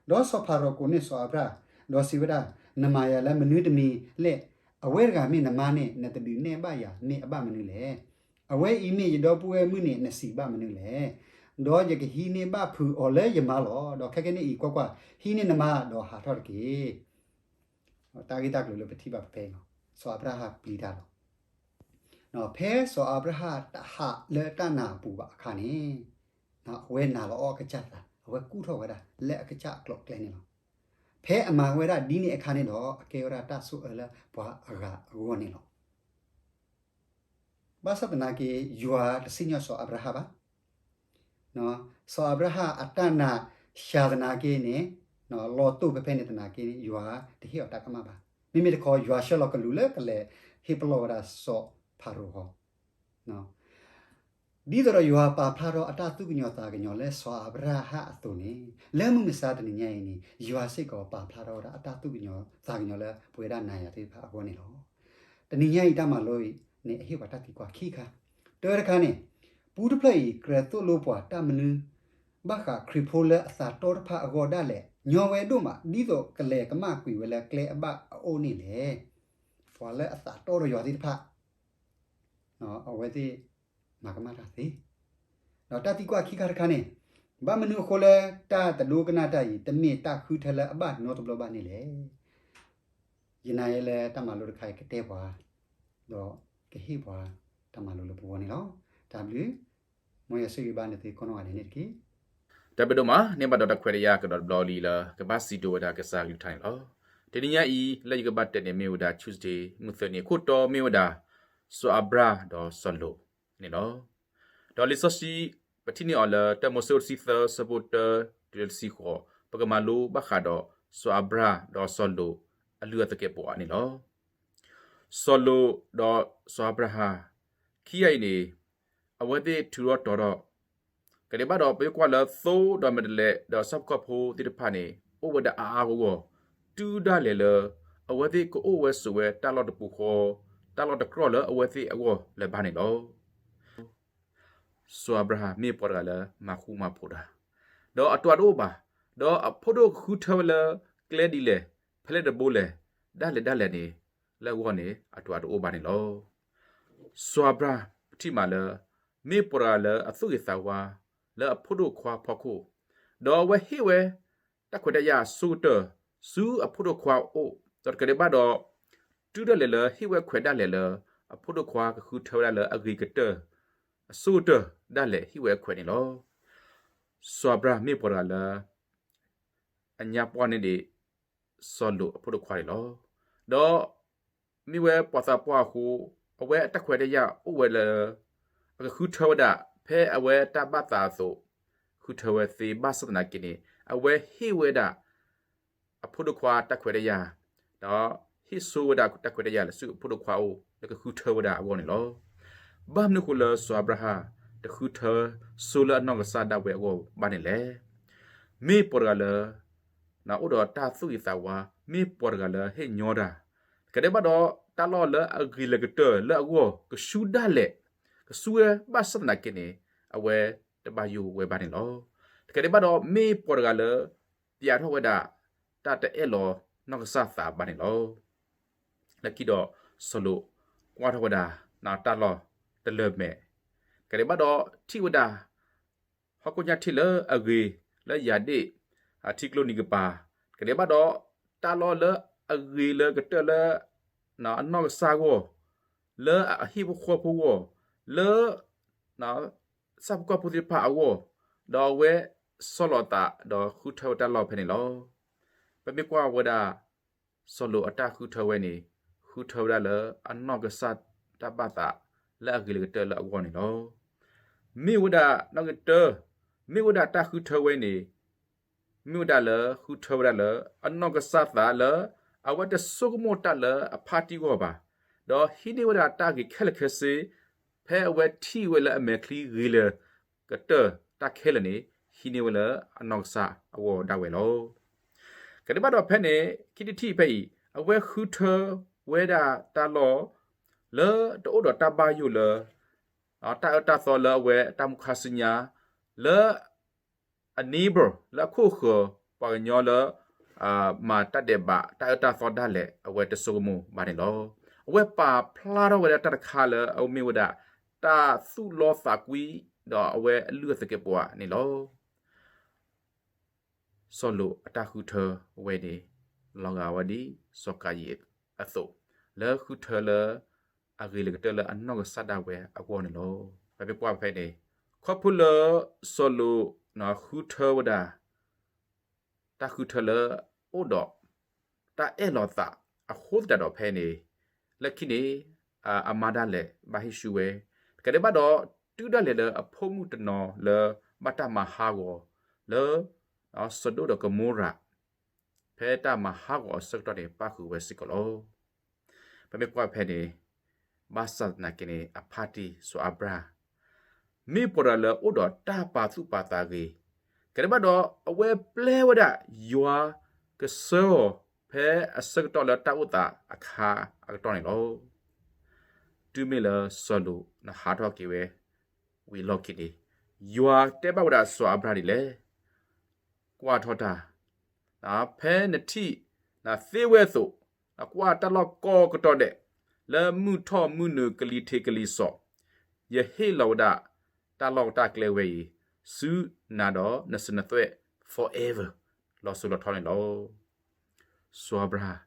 ဒီးစီၤဖၤရိၤကိးန့ၢ်စီၤအၤဘြၣ်, ဒီးစံးဝဲဒၣ်, နမၤယၤလၢမနုၤတမံၤလဲၣ်. အဝဲတဂၤမ့ၢ်နမါန့ၣ် နတဒုးနဲၣ်ဘၣ်ယၤမ့ၢ်အဘၣ်မနုၤလဲၣ်. အဝဲအံၤမ့ၢ်ယဒီပုၢ်ဝဲၢ်မုၣ်န့ၣ် နစံးဘၣ်မနုၤလဲၣ်. ဒီးယကဟံးန့ၢ်ဘၣ်ဖုးအီၤလၢယမါလီၤ. ဒီးခဲကနံၣ်အံၤကွၢ်ကွၢ်, ဟံးန့ၢ်နမါဒီးဟးထီၣ်တက့ၢ်. တၢ်ဂ့ၢ်တၢ်ကျိၤလၢပထံၣ်ဘၣ်ဖဲဖဲအံၤလီၤ. စီၤအၤဘြၤဟၣ်ပျံၤတၢ်လီၤ. ဖဲစီၤအၤဘြၤဟၣ်တဟးလၢတၢ်နာ်အပူၤဘၣ်အခါန့ၣ်, အဝဲနာ်လီၤအီၣ်အကစၢ်သး, အဝဲကူၣ်ထီၣ်ဝဲဒၣ်လၢအကစၢ်အကျိၤအကျဲန့ၣ်လီၤ. ဖဲအမၤဝဲဒၣ်ဒ်န့ၣ်အခါန့ၣ်ဒီး အကဲဝဲဒၣ်တၢ်ဆိၣ်အၢလၢပှၤအဂၤအဂီၢ်န့ၣ်လီၤ. ဘၣ်ဆၣ်သနာ်က့ ယွၤတစံၣ်ညီၣ်စီၤအၤဘြၤဟၣ်ဘၣ်. စီၤအၤဘြၤဟၣ်အတၢ်နာ်စှၤသနာ်က့န့ၣ်, လီၤတိၢ်ဖဲဖဲန့ၣ်သနာ်က့န့ၣ် ယွၤတဟ့ၣ်အီၤတၢ်ကမၣ်ဘၣ်. မ့မ့ၢ်တခီ ယွၤဆှၢလီၤကလူးလၢကလဲၤဟ့ၣ်ပလီၢ်ဝဲဒၣ်စီၤဖၤရိၤဟီ ဒ်သိးဒီးယွၤပာ်ဖျါထီၣ်အတၢ်သူၣ်ကညီၤသးကညီၤလၢစီၤအၤဘြၤဟၣ်အသိးန့ၣ်, လၢမုၢ်မဆါတနံၤညါအံၤန့ၣ် ယွၤစ့ၢ်ကီးပာ်ဖျါထီၣ်ဝဲဒၣ်အတၢ်သူၣ်ကညီၤသးကညီၤလၢပဝဲဒၣ်နၤယၤသ့ၣ်တဖၣ်အဂီၢ်န့ၣ်လီၤ. တနံၤညါအံၤတၢ်မၤလိအံၤန့ၣ် အဟ့ၣ်ပှၤတၢ်သံကွၢ်ခံခါ, တၢတခါန့ၣ်, ပူတဖျၢၣ်အံၤ ကြၢးသိၣ်လိပှၤတၢ်မနုၤ ဘၣ်ဃးခရံာ်ဖိလၢအသးတီတဖၣ်အဂီၢ်ဒၣ်လဲာ် ညီဝဲဒိၣ်မး ဒ်သိးကလဲၤကမၣ်ကွံာ်ဝဲလၢကျဲအဘၣ်အအိၣ်န့ၣ်လဲၣ်. ပှၤလၢအသးတီဒီးယွၤသ့ၣ်တဖၣ် အဝဲသ့ၣ်မၤကမၣ်တၢ်သ့. ဒီးတၢ်သံကွၢ်ခံခါတခါန့ၣ်, ဘၣ်မနုၤအဃိလၢတၢ်တဒိကနၣ်တၢ်အံၤ တမ့ၢ်တၢ်ဃုထၢလၢအဘၣ်နီတဘျီဘၣ်န့ၣ်လဲၣ်. ယနာ်ယဲလၢတၢ်မၤလိတခါအံၤကတဲပှၤ, ဒီးကဟ့ၣ်ပှၤတၢ်မၤလိလၢပဂီၢ်န့ၣ်လီၤ. တၢ်ဘျုး, မ်ယွၤဆိၣ်ဂ့ၤဘၣ်နသုကိးနီၢ်ဂၤဒဲးန့ၣ်တက့ၢ်. တၢ်ဘျုးဒိၣ်မး, န့ၢ်ဘၣ်ဒီးတၢ်ခွဲးတၢ်ယာ်ကဒီးတဘျီလံလၢ ကဘၣ်စံးဒိးဝဲဒၣ်ကစၢ်အကလုၢ်ကထါန့ၣ်လီၤ. တနံၤညါအံၤ လၢယကဘၣ်တဲန့ၣ်မ့ၢ်ဝဲဒၣ် Tuesday မုၢ်သၢနံၤ အခိၣ်တီမ့ၢ်ဝဲဒၣ် စီၤအၤဘြၤဟၣ်ဒီးစီၤလိာ်န့ၣ်လီၤ. ဒီးလံာ်စီဆှံ ပထံၣ်န့ၢ်အီၤလၢ တၢမိၤၡ့ တဆံသၢ ဆၢဖိတၢ တုၤလၢတဆံဃိး, ပကမၤလိဘၣ်ဃးဒီး စီၤအၤဘြၤဟၣ်ဒီးစီၤလိာ်အလုၢ်အသကဲးပဝးန့ၣ်လီၤ. စီၤလိာ်ဒီးစီၤအၤဘြၤဟၣ် ခံဂၤအံၤန့ၣ် အဝဲသ့ၣ်ထုးထီၣ်တီၤထီၣ်, ကဒဲးဘၣ်ဒီး ပကွၢ်လၢသိဒီးမဲာ်တဲးလဲး ဒီးဆၣ်ဖိကီၢ်ဖိသ့ၣ်တဖၣ်န့ၣ် အိၣ်ဝဲဒၣ်အါအါဂီၢ်ဂီၢ်, တုၤဒၣ်လဲာ်လၢ အဝဲသ့ၣ်ကအိၣ်ဝဲဆိးဝဲတၢ်လီၢ်တပူၤဃီ, တၢ်လီၢ်တကြီၢ်လၢအဝဲသ့ၣ်အဂီၢ်လၢၤဘၣ်န့ၣ်လီၤ. စီၤအၤဘြၤဟၣ်မ့ၢ်ပှၤတဂၤလၢမၤဃူမၤဖိးတၢ်, ဒီးအတွၤတအိၣ်ဘၣ်, ဒီးအဖိဒိၣ်ကဃုထၢဝဲလၢကျဲဒ်လဲၣ်, ဖဲလဲၣ်တဘိလဲၣ်, ဒၣ်လဲာ်ဒၣ်လဲာ်န့ၣ်, လၢအဂီၢ်န့ၣ် အတၢ်တအိၣ်ဘၣ်န့ၣ်လီၤ. စီၤအၤဘြၤဟၣ်ထံၣ်မးလၢ မ့ၢ်ပှၤတဂၤလၢအသူၣ်ဂ့ၤသးဝါ လၢအဖိဒိၣ်ခွါဖီခိၣ်, ဒီးအဝဲဟ့ၣ်ဝဲ တၢ်ခွဲးတၢ်ယာ်အဆိကတၢၢ် ဆူအဖိဒိၣ်ခွါအအိၣ်, ဒီးတကးဒံးဘၣ်ဒီး တုၤဒၣ်လဲာ်လၢဟ့ၣ်ဝဲခွဲးဒၣ်လဲာ်လၢ အဖိဒိၣ်ခွါကဃုထၢဝဲဒၣ်လၢအဂ့ၤကတၢၢ် အဆိကတၢၢ်ဒၣ်လဲာ်ဟ့ၣ်ဝဲခွဲးန့ၣ်လီၤ. စီၤအၤဘြၤဟၣ်မ့ၢ်ပှၤတဂၤလၢ အညါပှၢ်န့ၣ်ဒံး စီၤလိာ်အဖိဒိၣ်ခွါန့ၣ်လီၤ. ဒီးမ့ၢ်ဝဲပှၤသးပှၢ်အဃိ, အဝဲအတၢ်ခွဲးတၢ်ယာ်အိၣ်ဝဲလၢ အကဃုထၢဝဲဒၣ် ဖဲအဝဲတၢ်ဘၣ်သးအသိး ဃုထၢဝဲသ့ဘၣ်ဆၣ်သနာ်က့န့ၣ် အဝဲဟ့ၣ်ဝဲဒၣ် အဖိဒိၣ်ခွါတၢ်ခွဲးတၢ်ယာ်, ဒီးဟ့ၣ်ဆိဝဲဒၣ်တၢ်ခွဲးတၢ်ယာ်လၢဆူအဖိဒိၣ်ခွါအအိၣ် လၢကဃုထၢဝဲဒၣ်အဂီၢ်န့ၣ်လီၤ. ဘၣ်မနုၤအဃိလၢစီၤအၤဘြၤဟၣ် တဃုထၢဆိလၢအနီၢ်ကစၢ်ဒၣ်ဝဲအဂီၢ်ဘၣ်န့ၣ်လဲၣ်. မ့ၢ်ပှၤတဂၤလၢ အိၣ်ဒီးတၢ်သူၣ်ဂ့ၤသးဝါ, မ့ၢ်ပှၤတဂၤလၢဟ့ၣ်ညီတၢ်, တကးဒံးဘၣ်ဒီး တၢ်လီၢ်လၢအဂ့ၤလၢကတၢၢ်လၢအဂီၢ် ကဆူဒၣ်လဲာ်, ကဆူဝဲဘၣ်ဆၣ်သနာ်က့န့ၣ် အဝဲတဘၣ်ယိၣ်ဝဲဘၣ်န့ၣ်လီၤ. တကးဒံးဘၣ်ဒီး မ့ၢ်ပှၤတဂၤလၢ ပျးထီၣ်ဝဲဒၣ် တၢ်တအဲၣ်လီၤနီၢ်ကစၢ်သးဘၣ်န့ၣ်လီၤ. လၢခံဒီး စီၤလိာ်ကွၢ်ထီၣ်ဝဲဒၣ် တၢ်လီၢ်တလၢၢ်မဲာ်, တကးဒံးဘၣ်ဒီး ထံၣ်ဝဲဒၣ် ဟီၣ်ခိၣ်ညါထံၣ်လၢအဂ့ၤ လၢယၤဒ့ၣ် အထံကျိနံၤကပၤ, တကးဒံးဘၣ်ဒီး တၢ်လီၢ်လၢအဂ့ၤလၢကတၢၢ်လၢ အနီၢ်ကစၢ်အဂီၢ်, လၢအဟံၣ်ဖိဃီဖိအဂီၢ်, လၢ ဆၣ်ဖိကီၢ်ဖိသ့ၣ်တဖၣ်အဂီၢ်, ဒီးအဝဲဆီၣ်လီၤအသး ဒီးဃုထၢဝဲတၢ်လီၢ်ဖဲန့ၣ်လီၤ. ပမ့ၢ်ကွၢ်ဝဲဒၣ် စီၤလိာ်အတၢ်ဃုထၢဝဲန့ၣ် ဃုထၢဝဲဒၣ်လၢအနီၢ်ကစၢ်တၢ်ဘၣ်သး လၢအဂ့ၤလၢကတၢၢ်လၢအဂီၢ်န့ၣ်လီၤ. မ့ၢ်ဝဲဒၣ်နီၢ်ကတၢၢ်, မ့ၢ်ဝဲဒၣ်တၢ်ဃုထၢဝဲန့ၣ် မ့ၢ်ဝဲဒၣ်လၢဃုထၢဝဲဒၣ်လၢ အနီၢ်ကစၢ်သးလၢ အဝဲတဆိကမိၣ်တၢ်လၢအဖါတံၢ်အဂီၢ်ဘၣ်, ဒီးဟံးန့ၢ်ဝဲဒၣ်တၢ်ဂ့ၤခဲလၢာ်ခဲဆ့, ဖဲအဝဲထံၣ်ဝဲလၢအမဲာ်ချံဂ့ၤလၢကတၢၢ်တၢ်ခဲလၢာ်န့ၣ် ဟံးန့ၢ်ဝဲလၢအနီၢ်ကစၢ်အဂီၢ်ဒၣ်ဝဲလီၤ. တကးဒံးဘၣ်ဒီးဖဲန့ၣ် ခံထံၣ်တထံၣ်ဖဲအံၤ အဝဲဃုထၢဝဲဒၣ်တၢ်လီၢ် လၢတအိၣ်ဒီးတၢ်ဘၣ်ယိၣ်လၢ တၢ်အၢတၢ်သီလၢအဝဲတၢ်မူခါဆူညါ လၢ အ neighbor လၢအခိၣ်ဃၢၤ ပှၤကညီလၢ မၤတၢ်ဒဲးဘးတၢ်အၢတၢ်သီဒၣ်လဲာ် အဝဲတဆိကမိၣ်ဘၣ်န့ၣ်လီၤ. အဝဲပာ်ဖျါထီၣ်ဝဲဒၣ်တၢ်တခါလၢအမ့ၢ်ဝဲဒၣ် တၢ်သူၣ်လီသးကွံ ဒီးအဝဲအလုၢ်အသကဲးပဝးန့ၣ်လီၤ. စီၤလိာ်အတၢ်ဃုထၢဝဲန့ၣ် လီၤဂာ်ဝဲဒ်စီၤကၤယံၣ်အသိး, လၢဃုထၢလၢ အဂ့ၤလၢကတၢၢ်လၢအနီၢ်ကစၢ်ဒၣ်ဝဲအဂီၢ်န့ၣ်လီၤ. ပမ့ၢ်ကွၢ်ဖဲန့ၣ် ခီဖျိလၢစီၤလိာ်ဃုထၢဝဲဒၣ် တၢ်ဃုထၢလၢအိၣ်ဒီး တၢ်အဲၣ်လီၤသးအဃိသတးဒီးဖဲန့ၣ် လၢခံန့ၣ် အမါဒၣ်လဲာ်ဘၣ်ဟ့ၣ်ဆူဝဲ, တကးဒံးဘၣ်ဒီး တုၤဒၣ်လဲာ်လၢအဖိမုၣ်တနီၤလၢဘၣ်တၢ်မၤဟးဂီၤလၢ စဒိၣ်ဒီးကမိရၤ ဖဲတၢ်မၤဟးဂီၤအဆၢကတီၢ်န့ၣ် ပၣ်ဃုာ်ဝဲစ့ၢ်ကီးလီၤ. ပမ့ၢ်ကွၢ်ဖဲန့ၣ် ဘၣ်ဆၣ်သနာ်က့န့ၣ် အဖါတံၢ်စီၤအၤဘြၤဟၣ် မ့ၢ်ပှၤတဂၤလၢအိၣ်ဒီးတၢ်ပာ်သူၣ်ပာ်သးဂ့ၤ, တကးဒံးဘၣ်ဒီး အဝဲပျဲဝဲဒၣ်ယွၤကစၢ်အီၤ ဖဲအဆၢကတီၢ်လၢတၢ်အိၣ်သးအခါအကတီၢ်န့ၣ်လီၤ. တုၤမ့ၢ်လၢစီၤလိာ်နဟးထီၣ်က့ၤဝဲ ဝံၤအလီၢ်ခံန့ၣ် ယွၤတဲဘၣ်ဝဲဒၣ်စီၤအၤဘြၤဟၣ်ဒ်လဲၣ်, ကွၢ်ထီၣ်တၢ် ဖဲနထံၣ်နသ့ဝဲအသိး, ကွၢ်တၢ်လီၢ်ကိးကတီၢ်ဒဲး လၢမုၢ်ထီၣ်မုၢ်နုာ်ကလံၤထံးကလံၤစီး, ယဟ့ၣ်လီၤဝဲဒၣ်တၢ်လီၢ်တၢ်ကျဲဝဲအံၤ ဆူနၤဒီးနစနသွဲၣ် forever လီၤစိၤလီၤထီန့ၣ်လီၤ. စီၤအၤဘြၤဟၣ်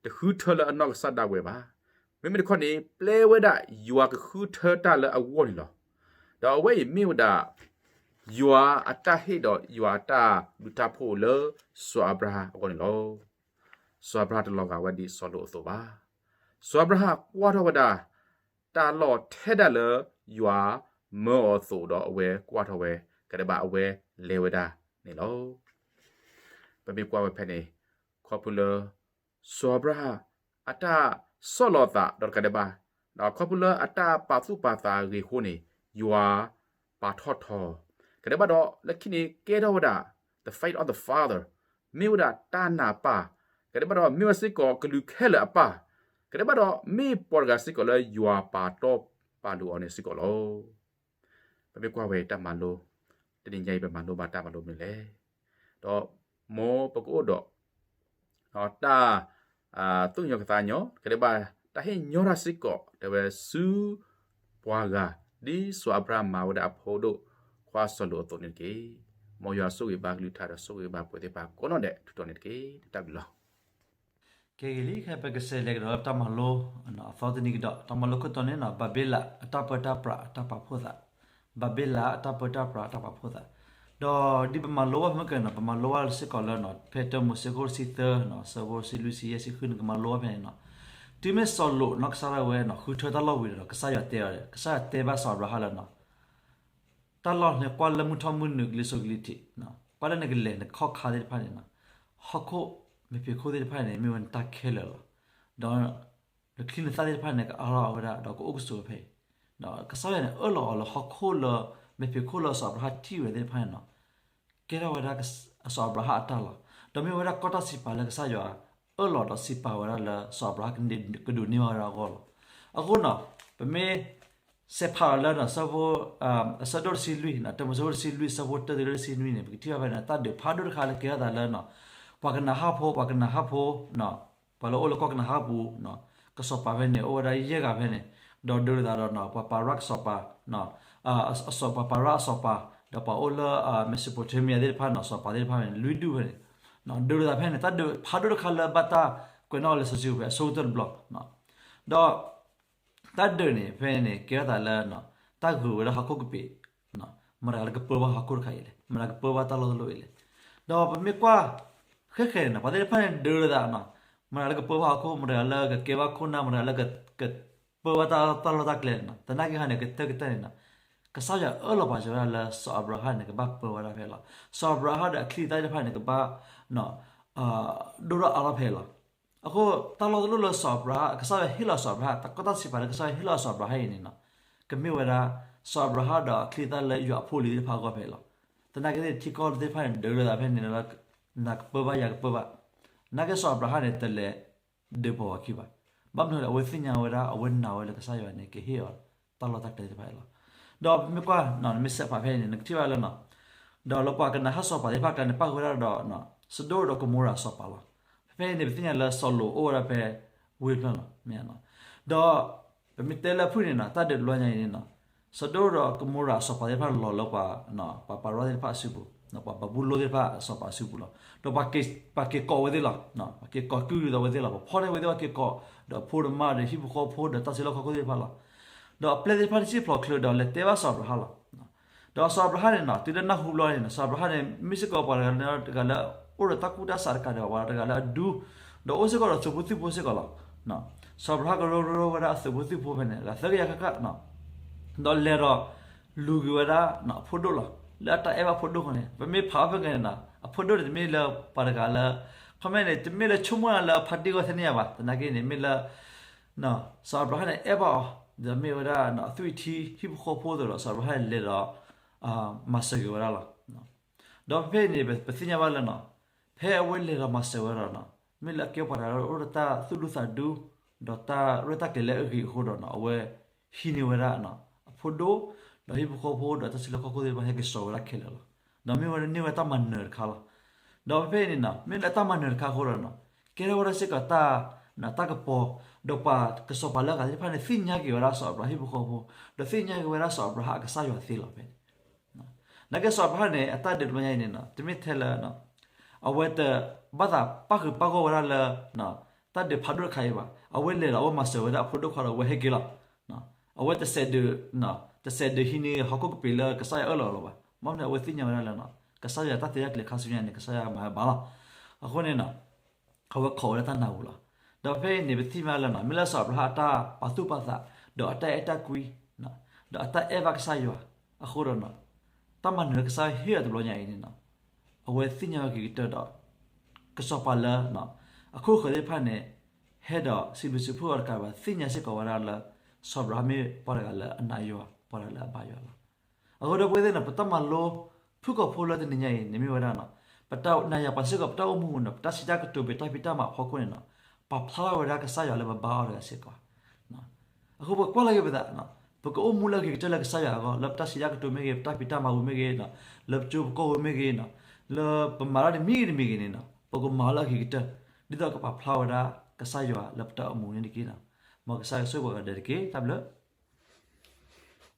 တဃုထၢလၢအနီၢ်ကစၢ်ဒၣ်ဝဲဘၣ်. မ့မ့ၢ်တခီန့ၣ် ပျဲဝဲဒၣ်ယွၤကဃုထၢတၢ်လၢအဂီၢ်န့ၣ်လီၤ. ဒီးအဝဲအံၤမ့ၢ်ဝဲဒၣ် ယွၤအတၢ်ဟ့ၣ်ဒီးယွၤအတၢ်ဘျုးတၢ်ဖှိၣ်လၢစီၤအၤဘြၤဟၣ်အဂီၢ်န့ၣ်လီၤ. စီၤအၤဘြၤဟၣ်တလီၤဂာ်ဝဲဒ်စီၤလိာ်အသိးဘၣ်. စီၤအၤဘြၤဟၣ်ကွၢ်ထီၣ်ဝဲဒၣ် တၢ်လီၢ်ထဲဒၣ်လၢယွၤမၢအီၤအသိးဒီးအဝဲကွၢ်ထီၣ်ဝဲ, တကးဒံးဘၣ်အဝဲလဲၤဝဲဒၣ်န့ၣ်လီၤ. ပမ့ၢ်ကွၢ်ဝဲဖဲန့ၣ် ခီဖျိလၢ စီၤအၤဘြၤဟၣ် အတၢ်ဆီၣ်လီၤသးဒီးတကးဒံးဘၣ်, ဒီးခီဖျိလၢအတၢ်ပာ်သူၣ်ပာ်သးအဂ့ၤအဃိန့ၣ် ယွၤပာ်ထီၣ်ထီ, တကးဒံးဘၣ်ဒီး လၢခံန့ၣ်ကဲထီၣ်ဝဲဒၣ် the faith of the father, မ့ၢ်ဝဲဒၣ်တၢ်နာ်ပၢ်, တကးဒံးဘၣ်ဒီး မ့ၢ်ဝဲစ့ၢ်ကီးကလုာ်ခဲလၢာ်အပၢ်, တကးဒံးဘၣ်ဒီး မ့ၢ်ပှၤတဂၤစ့ၢ်ကီးလၢယွၤပာ်တီပာ်လိၤအီၤန့ၣ်စ့ၢ်ကီးလီၤ. ပမ့ၢ်ကွၢ်ဝဲတၢ်မၤလိ, တနံၤညါအံၤပမၤလိဘၣ်တၢ်မၤလိမနုၤလဲၣ်. ဒီး မ်ပကအိၣ်ဒီး တၢ် သူၣ်ကညီၤကသးကညီၤ ကဒဲးဘၣ် တၢ်ဟ့ၣ်ညီတၢ်စ့ၢ်ကီး တဲဝဲဆူ ပှၤဂၤ ဒ်စီၤအၤဘြၤဟၣ်မၤဝဲဒၣ်အဖိဒိၣ်ခွါစီၤလိာ်အသိးန့ၣ်တက့ၢ်. မ်ယွၤဆိၣ်ဂ့ၤဘၣ်ကလုၢ်ကထါဒီးဆိၣ်ဂ့ၤဘၣ်ပှၤသ့ၣ်တဖၣ်ကိးနီၢ်ဒဲး ထူးတီၤန့ၣ်တက့ၢ်. တၢ်ဘျုးလီၤ. ကဲဂ့ၤလံ ခဲပကစးလဲၤကဒီးတၢ်မၤလိ အသီတနံၤကဒီး တၢ်မၤလိခိၣ်တီန့ၣ် ဘၤဘ့လးအတၢ်ပၢတၢ်ပြးအတၢ်ပာ်ဖှိၣ်သး, ဘၤဘ့လးအတၢ်ပၢတၢ်ပြးအတၢ်ပာ်ဖှိၣ်သး, ဒီးဒ်ပမၤလိဘၣ်မ့ၢ်ကဲနီၤ ပမၤလိဘၣ်စ့ၢ်ကီးလၢ ဖဲတၢမိၤၡ့ခိၣ်တဆံသၢ ဆၢဖိတဆံလွံၢ်ဆံယဲၢ်ဆံဃုန့ၣ် ကမၤလိဘၣ်ဖဲန့ၣ်နီၤ. တုၤမ့ၢ်စီၤလိာ်နီၢ်ကစၢ်ဒၣ်ဝဲနီၤ ဃုထၢတၢ်လီၢ်ဝံၤဒီး ကစၢ်ယွၤတဲအီၤ ကစၢ်ယွၤတဲဘၣ်စီၤအၤဘြၤဟၣ်လၢနီၤ တၢ်လီၢ်န့ၣ် ကွၢ်လၢမုၢ်ထီၣ်မုၢ်နုာ်ကလံၤစိးကလံၤထံး, ကွၢ်လၢနကလဲၤနကခီၣ်ခါသ့ၣ်တဖၣ်န့ၣ်နီၤ, ဟီၣ်ခိၣ်မဲာ်ဖံးခိၣ်သ့ၣ်တဖၣ်န့ၣ် မ့ၢ်ဝဲနတၢ်ခဲလၢာ်လီၤ. ဒီးနချံနသၣ်သ့ၣ်တဖၣ်န့ၣ် ကအါထီၣ်ဝဲဒၣ် ဒီးကအိၣ်ကဆိးဝဲဖဲအံၤ, ဒီးကစၢ်ယွၤန့ၣ် အၢၣ်လီၤအီၤလၢဟီၣ်ခိၣ်လၢ မဲာ်ဖံးခိၣ်လၢစီၤအၤဘြၤဟၣ်ထံၣ်ဝဲသ့ၣ်တဖၣ်န့ၣ်နီၤ ကဲထီၣ်ဝဲဒၣ် စီၤအၤဘြၤဟၣ်အတၢ်လီၤ. ဒီးမ့ၢ်ဝဲဒၣ်ကီၢ်တၢ်စံးပာ်လၢကစၢ်ယွၤ အၢၣ်လီၤဒီးစံးပာ်ဝဲဒၣ်လၢစီၤအၤဘြၤဟၣ်ကဒိးန့ၢ်ဘၣ်ဝဲဒၣ်အဂီၢ်လီၤ. အဃိနီၤ ပမ့ၢ် စဲးဖးအီၤလၢနီၤ ဆၢဖိ အဆၢဒိၣ်တဆံလွံၢ်နီၤ တၢမိၤၡ့ခိၣ်တဆံလွံၢ် ဆၢဖိတၢတုၤလၢတဆံနွံန့ၣ် ပကထံၣ်ဘၣ်ဖဲန့ၣ် တၢ်ဒုးဖးဒိၣ်တခါလၢကဲထီၣ်သးလၢနီၤ ပှၤကနၤဟၣ်ဖိ ပှၤကနၤဟၣ်ဖိနီၤ ပှၤလၢအိၣ်လၢကီၢ်ကနၤဟၣ်ပူၤ ကစီၤပၤဖဲန့ၣ် အိၣ်ဝဲဒၣ်ယဲၢ်ဂၤဖဲန့ၣ် ဒီးဒုးလိာ်သးဒီးနီၤ ပှၤပၤရၣ်ကစီၤပၤ အစီၤပၤ ပၤရၣ်အစီၤပၤ ဒီးပှၤအိၣ်လၢ Mesopotamia သ့ၣ်တဖၣ်နီၤ စီၤပၤသ့ၣ်တဖၣ်န့ၣ် လွံၢ်ဒူၣ်ဖဲန့ၣ် ဒုးလိာ်သးဖဲန့ၣ် တၢ်ဒုးဖးဒိၣ်တခါလၢဘၣ်တၢ်ကွဲးနီၣ်လၢစီဆှံပူၤဖဲအဆိကတၢၢ်တဘျီ ဒီး တၢ်ဒုးန့ၣ် ဖဲန့ၣ် ကဲထီၣ်သးလၢ တၢ်ဂုၤဝဲဒၣ်ဟီၣ်ခိၣ်ကပ့ၤ မတၤတဂၤလၢကပၢဘၣ်ဟီၣ်ခိၣ်တခါအံၤလဲၣ်, မတၤကပၢဘၣ်တၢ်လီၢ်တလီၢ်အံၤလဲၣ်. ဒီးပမ့ၢ်ကွၢ် ဃဲဃဲန့ၣ် ပှၤသ့ၣ်တဖၣ်န့ၣ်ဒုးလိာ်သးနီၤ မတၤလၢကပၢဘၣ်ဟီၣ်ခိၣ် မတၤလၢကကဲဘၣ်ခိၣ်နၢ် မတၤလၢကပၢဘၣ်တၢ်လီၢ်တၢ်ကျဲန့ၣ်နီၤ သနာ်က့ဟါန့ၣ် ကတၢၢ်ကတၢၢ်န့ၣ်နီၤ ကစၢ်ယွၤအၢၣ်လီၤပာ်စၢၤဝဲဒၣ်လၢစီၤအၤဘြၤဟၣ်န့ၣ် ကဘၣ်ပၢဝဲဒၣ်ဖဲလီၤ. စီၤအၤဘြၤဟၣ်ဒီးအချံအသၣ်သ့ၣ်တဖၣ်န့ၣ် ကဘၣ် ဒိၣ်ထီၣ်အါထီၣ်ဖဲလီၤ. အဃိ တၢ်လီၢ်တလီၢ်လၢစီၤအၤဘြၤဟၣ် ကစၢ်ယွၤဟ့ၣ်လီၤစီၤအၤဘြၤဟၣ် တၢ်ကီတၢ်စံးပာ်လၢကစၢ်ယွၤဟ့ၣ်လီၤစီၤအၤဘြၤဟၣ်အံၤန့ၣ်နီၤ ကမ့ၢ်ဝဲဒၣ် စီၤအၤဘြၤဟၣ်ဒီးအချံအသၣ်လၢယွၤအဖိအလံၤသ့ၣ်တဖၣ်အဂီၢ်ဖဲလီၤ. သနာ်က့န့ၣ် ထံကီၢ်သ့ၣ်တဖၣ်န့ၣ် ဒုးလိာ်သးဖဲန့ၣ်လၢ နကပၢဘၣ်ယၤကပၢဘၣ် သနာ်က့စီၤအၤဘြၤဟၣ်န့ၣ် တလဲၤဒုးပီၤဝဲခံဘၣ်. ဘၣ်မနုၤလဲၣ် အဝဲသ့ၣ်ညါဝဲဒၣ် အဝဲနာ်ဝဲလၢကစၢ်ယွၤန့ၣ် ကဟ့ၣ်အီၤတၢ်လီၢ်တၢ်ကျဲသ့ၣ်တဖၣ်အံၤလီၤ. ဒီးပမ့ၢ်ကွၢ် နမ့ၢ်စဲးဖးဖဲအံၤန့ၣ် နကထံၣ်ဘၣ်လၢနီၤ ဒီးလၢပှၤကနၤဟၣ်စီၤပၤသ့ၣ်တဖၣ်အကျါန့ၣ် ပၣ်ဃုာ်ဝဲဒၣ်ဒီး စဒိၣ်ဒီးကမိရၤအစီၤပၤလီၤ. ဖဲအံၤန့ၣ် ပသ့ၣ်ညါလၢစီၤလိာ်အိၣ်ဝဲဒၣ်ဖဲဝ့ၢ်ဖျၢၣ်လီၤ. ဒီး ပမ့ၢ်တဲလၢအဖုၣ်န့ၣ်နီၤ တၢ်ဒုးတဘျီညါအံၤန့ၣ်နီၤ စဒိၣ်ဒီးကမိရၤအစီၤပၤသ့ၣ်တဖၣ်လီၤလၢပှၤ ပှၤပၤရၣ်သ့ၣ်တဖၣ်အစုပူၤ ပှၤဘၤဘူလိၣ်သ့ၣ်တဖၣ်အစီၤပၤအစုပူၤလီၤ. ဒီးပှၤက့ၤကိးဝဲသ့ၣ်လီၤ. ပှၤက့ၤကိးကုၢ်ဒီးဝဲသ့ၣ်လီၤ. ပှၤဖီၣ်န့ၢ်ဝဲသ့ၣ် ပှၤက့ၤကိး ဒီးဖိဒီးမါဒီးဟံၣ်ဖိဃီဖိဒီးတၢ်စုလီၢ်ခီၣ်ခိၣ်သ့ၣ်တဖၣ်လီၤ. ဒီးအပျဲၢ်သ့ၣ်တဖၣ်တစံၣ်ဖျိးချုးဒီးလဲၤတဲဘၣ်စီၤအၤဘြၤဟၣ်လီၤ. ဒီးစီၤအၤဘြၤဟၣ်န့ၣ်နီၤ တုၤလၢနၢ်ဟူဘျီန့ၣ်နီၤ စီၤအၤဘြၤဟၣ်န့ၣ် မ့ၢ်စ့ၢ်ကီးပှၤတဂၤလၢတဂၤလၢ အိၣ်ဒီးတၢ်ကူၣ်တၢ်ဆးတကးဒံးဘၣ် ပှၤတဂၤလၢအဒူ ဒီးအိၣ်စ့ၢ်ကီးဒီးသုးဖိသံၣ်ဖိစ့ၢ်ကီးလီၤ. စီၤအၤဘြၤဟၣ်ကရၢကရိဝဲဒၣ်အသုးဖိသံၣ်ဖိဖဲန့ၣ် အဂၤသၢကယၤဃၣ်ဃၣ် ဒီးလဲၤဒီး လူၤက့ၤဝဲဒၣ် အဖိဒိၣ်လီၤ. လၢအတၢ်အဲၣ်ဘၣ်အဖိဒိၣ်အဃိန့ၣ် ပမ့ၢ်ဖးအီၤဖဲကဲန့ၣ်နီၤ အဖိဒိၣ်န့ၣ် တမ့ၢ်လၢပှၤတဂၤလၢ ခီမ့ၢ်န့ၣ် တမ့ၢ်လၢဆိကမိၣ်လၢအဖါတံၢ်အဂီၢ်ထဲန့ၣ်ယၤဘၣ်. သနာ်က့န့ၣ် မ့ၢ်လၢ စီၤအၤဘြၤဟၣ်န့ၣ် အဲၣ်ဘၣ်အီၤ ဒီးမ့ၢ်ဝဲဒၣ် အသွံၣ်အထံ ဟံၣ်ဖိဃီဖိအသိးဒီး စီၤအၤဘြၤဟၣ်န့ၣ်လဲၤဒီး မၤစၢၤက့ၤဝဲဒၣ်လီၤ. ဒီးဖဲအံၤန့ၣ် ပသ့ၣ်ညါဘၣ်လၢနီၤ ဖဲအဝဲလဲၤဒီးမၤစၢၤဝဲဒီးနီၤ မ့ၢ်လၢအကဲပှၤတဂၤလၢအိၣ်ဒီးတၢ်သူၣ်ဒူသးဒူ ဒီးတၢ်ရဲၣ်တၢ်ကျဲၤလၢအဂ့ၤအဃိဒီးနီၤ အဝဲဟံးန့ၢ်ဝဲဒၣ် အဖိဒိၣ် ဒီးဟံၣ်ဖိဃီဖိဒီးတၢ်စုလီၢ်ခီၣ်ခိၣ်သ့ၣ်တဖၣ်ဟဲက့ၤစိာ်ဝဲဒၣ်ခဲလၢာ်လီၤ. ဒီးမ့ၢ်ဝဲန့ၢ်ဝဲတၢ်မၤနၢၤတခါလီၤ. ဒီးဖဲအံၤန့ၣ်နီၤ မ့ၢ်လၢတၢ်မၤနၢၤတခါအဃိဒီးနီၤ ကဲထီၣ်ဝဲဒၣ်စ့ၢ်ကီးတၢ် တၢ်ကပီၤ ဒီးပှၤကစီၤပၤလၢအဂၤသ့ၣ်တဖၣ်န့ၣ် သ့ၣ်ညါက့ၤဝဲဒၣ်စီၤအၤဘြၤဟၣ်ဟံၣ်ဖိဃီဖိ ဒီးသ့ၣ်ညါက့ၤဝဲဒၣ်စီၤအၤဘြၤဟၣ်အကစၢ်ယွၤသ့လီၤဖဲန့ၣ် သနာ်က့စီၤအၤဘြၤဟၣ်န့ၣ် အတၢ်ဒုးတဘျီညါအံၤန့ၣ်နီၤ တမ့ၢ်ထဲလၢ အဝဲတဘၣ်သးပၣ်ဃုာ်ပၣ်ဂီၢ်ဝဲဒၣ်လၢ တၢ်ဒုးဖးဒိၣ်တခါအံၤဘၣ်. အဝဲလဲၤဒီးအဝဲမၤစၢၤဝဲဒၣ်အဖိဒိၣ်ခွါဒီးအဝဲဟဲက့ၤလီၤ. အဝဲတစဲးဒုး တစဲးဒုးဟံးန့ၢ်ဟီၣ်ခိၣ်ကပ့ၤလၢကစၢ်ယွၤအၢၣ်လီၤလီၤဘၣ်. ဘၣ်မနုၤအဝဲသ့ၣ်ညါဝဲဒၣ်လၢ ကစၢ်ယွၤတၢ်သ့တၢ်ကျဲၤခါဆူညါန့ၣ် ကစၢ်ယွၤမၤဝဲဘၣ်လီၤ. အဃိန့ၣ်နီၤ အဝဲခိးဝဲဒၣ်တၢ်နၢ်ဟူလီၤ. ဒီးဖဲအံၤန့ၣ် ပထံၣ်မးလၢနီၤ မ့ၢ်လၢစီၤအၤဘြၤဟၣ်အတၢ်ပာ်သူၣ်ပာ်သး ဒီးအတၢ်အဲၣ်တၢ်ကွံ ဒီးအတၢ်အဲၣ်ဘၣ်ကစၢ်ယွၤအဃိဒီးနီၤ တၢ်မၤနၢၤလၢကစၢ်ယွၤဟ့ၣ်အီၤတဘျီညါအံၤန့ၣ်နီၤ အဝဲသ့ၣ်ညါဝဲက့ၤကတၢၢ်ဒီး ကစီၤပၤလၢ အခိၣ်ဃၢၤသ့ၣ်တဖၣ်န့ၣ် ဟဲဒီးစံးဘျုးစံးဖှိၣ်အီၤတကးဘၣ် သ့ၣ်ညါစ့ၢ်ကီးဝဲဒၣ်လၢ စီၤအၤဘြၤဟၣ်မ့ၢ်ပှၤတဂၤလၢအနာ်ယွၤ ပှၤတဂၤလၢအဘါယွၤလီၤ. အဃိဒီပုၢ်ဝဲၢ်သ့ၣ်နီၤ ပတၢ်မၤလိ ဖုၣ်ကိာ်ဖိလၢတနံၤညါအံၤန့ၣ်မ့ၢ်ဝဲဒၣ်နီၤ ပတၢ်နာ်ယွၤပှၤစ့ၢ်ကီး ပတၢ်အိၣ်မူပူၤနီၤ ပတၢ်စံးတၢ်ကတိၤ ပတၢ်ဖံးတၢ်မၤအဖီခိၣ်န့ၣ်နီၤ ပာ်ဖျါထီၣ်ဝဲဒၣ်ကစၢ်ယွၤလၢပဘါအီၤတဂၤစ့ၢ်ကီး အဃိပကွၢ်လၢက့ၤပသး ပကအိၣ်မူလၢအဂ့ၤကတၢၢ်လၢကစၢ်ယွၤအဂီၢ် လၢပတၢ်စံးတၢ်ကတိၤမ့ၢ်ဂ့ၤ ပတၢ်ဖံးတၢ်မၤပူၤမ့ၢ်ဂ့ၤ လၢပကၠိပကီၢ်ပူၤမ့ၢ်ဂ့ၤနီၤ လၢပမၤတၢ်တမံၤဂ့ၤတမံၤဂ့ၤန့ၣ်နီၤ ပကမၤအီၤလၢအဂ့ၤကတၢၢ် ဒ်သိးကပာ်ဖျါဝဲဒၣ် ကစၢ်ယွၤလၢပတၢ်အိၣ်မူန့ၣ်တက့ၢ်နီၤ. မ်ကစၢ်ယွၤဆိၣ်ဂ့ၤပှၤကဒဲးတက့ၢ်. တၢ်ဘျုး ဂ့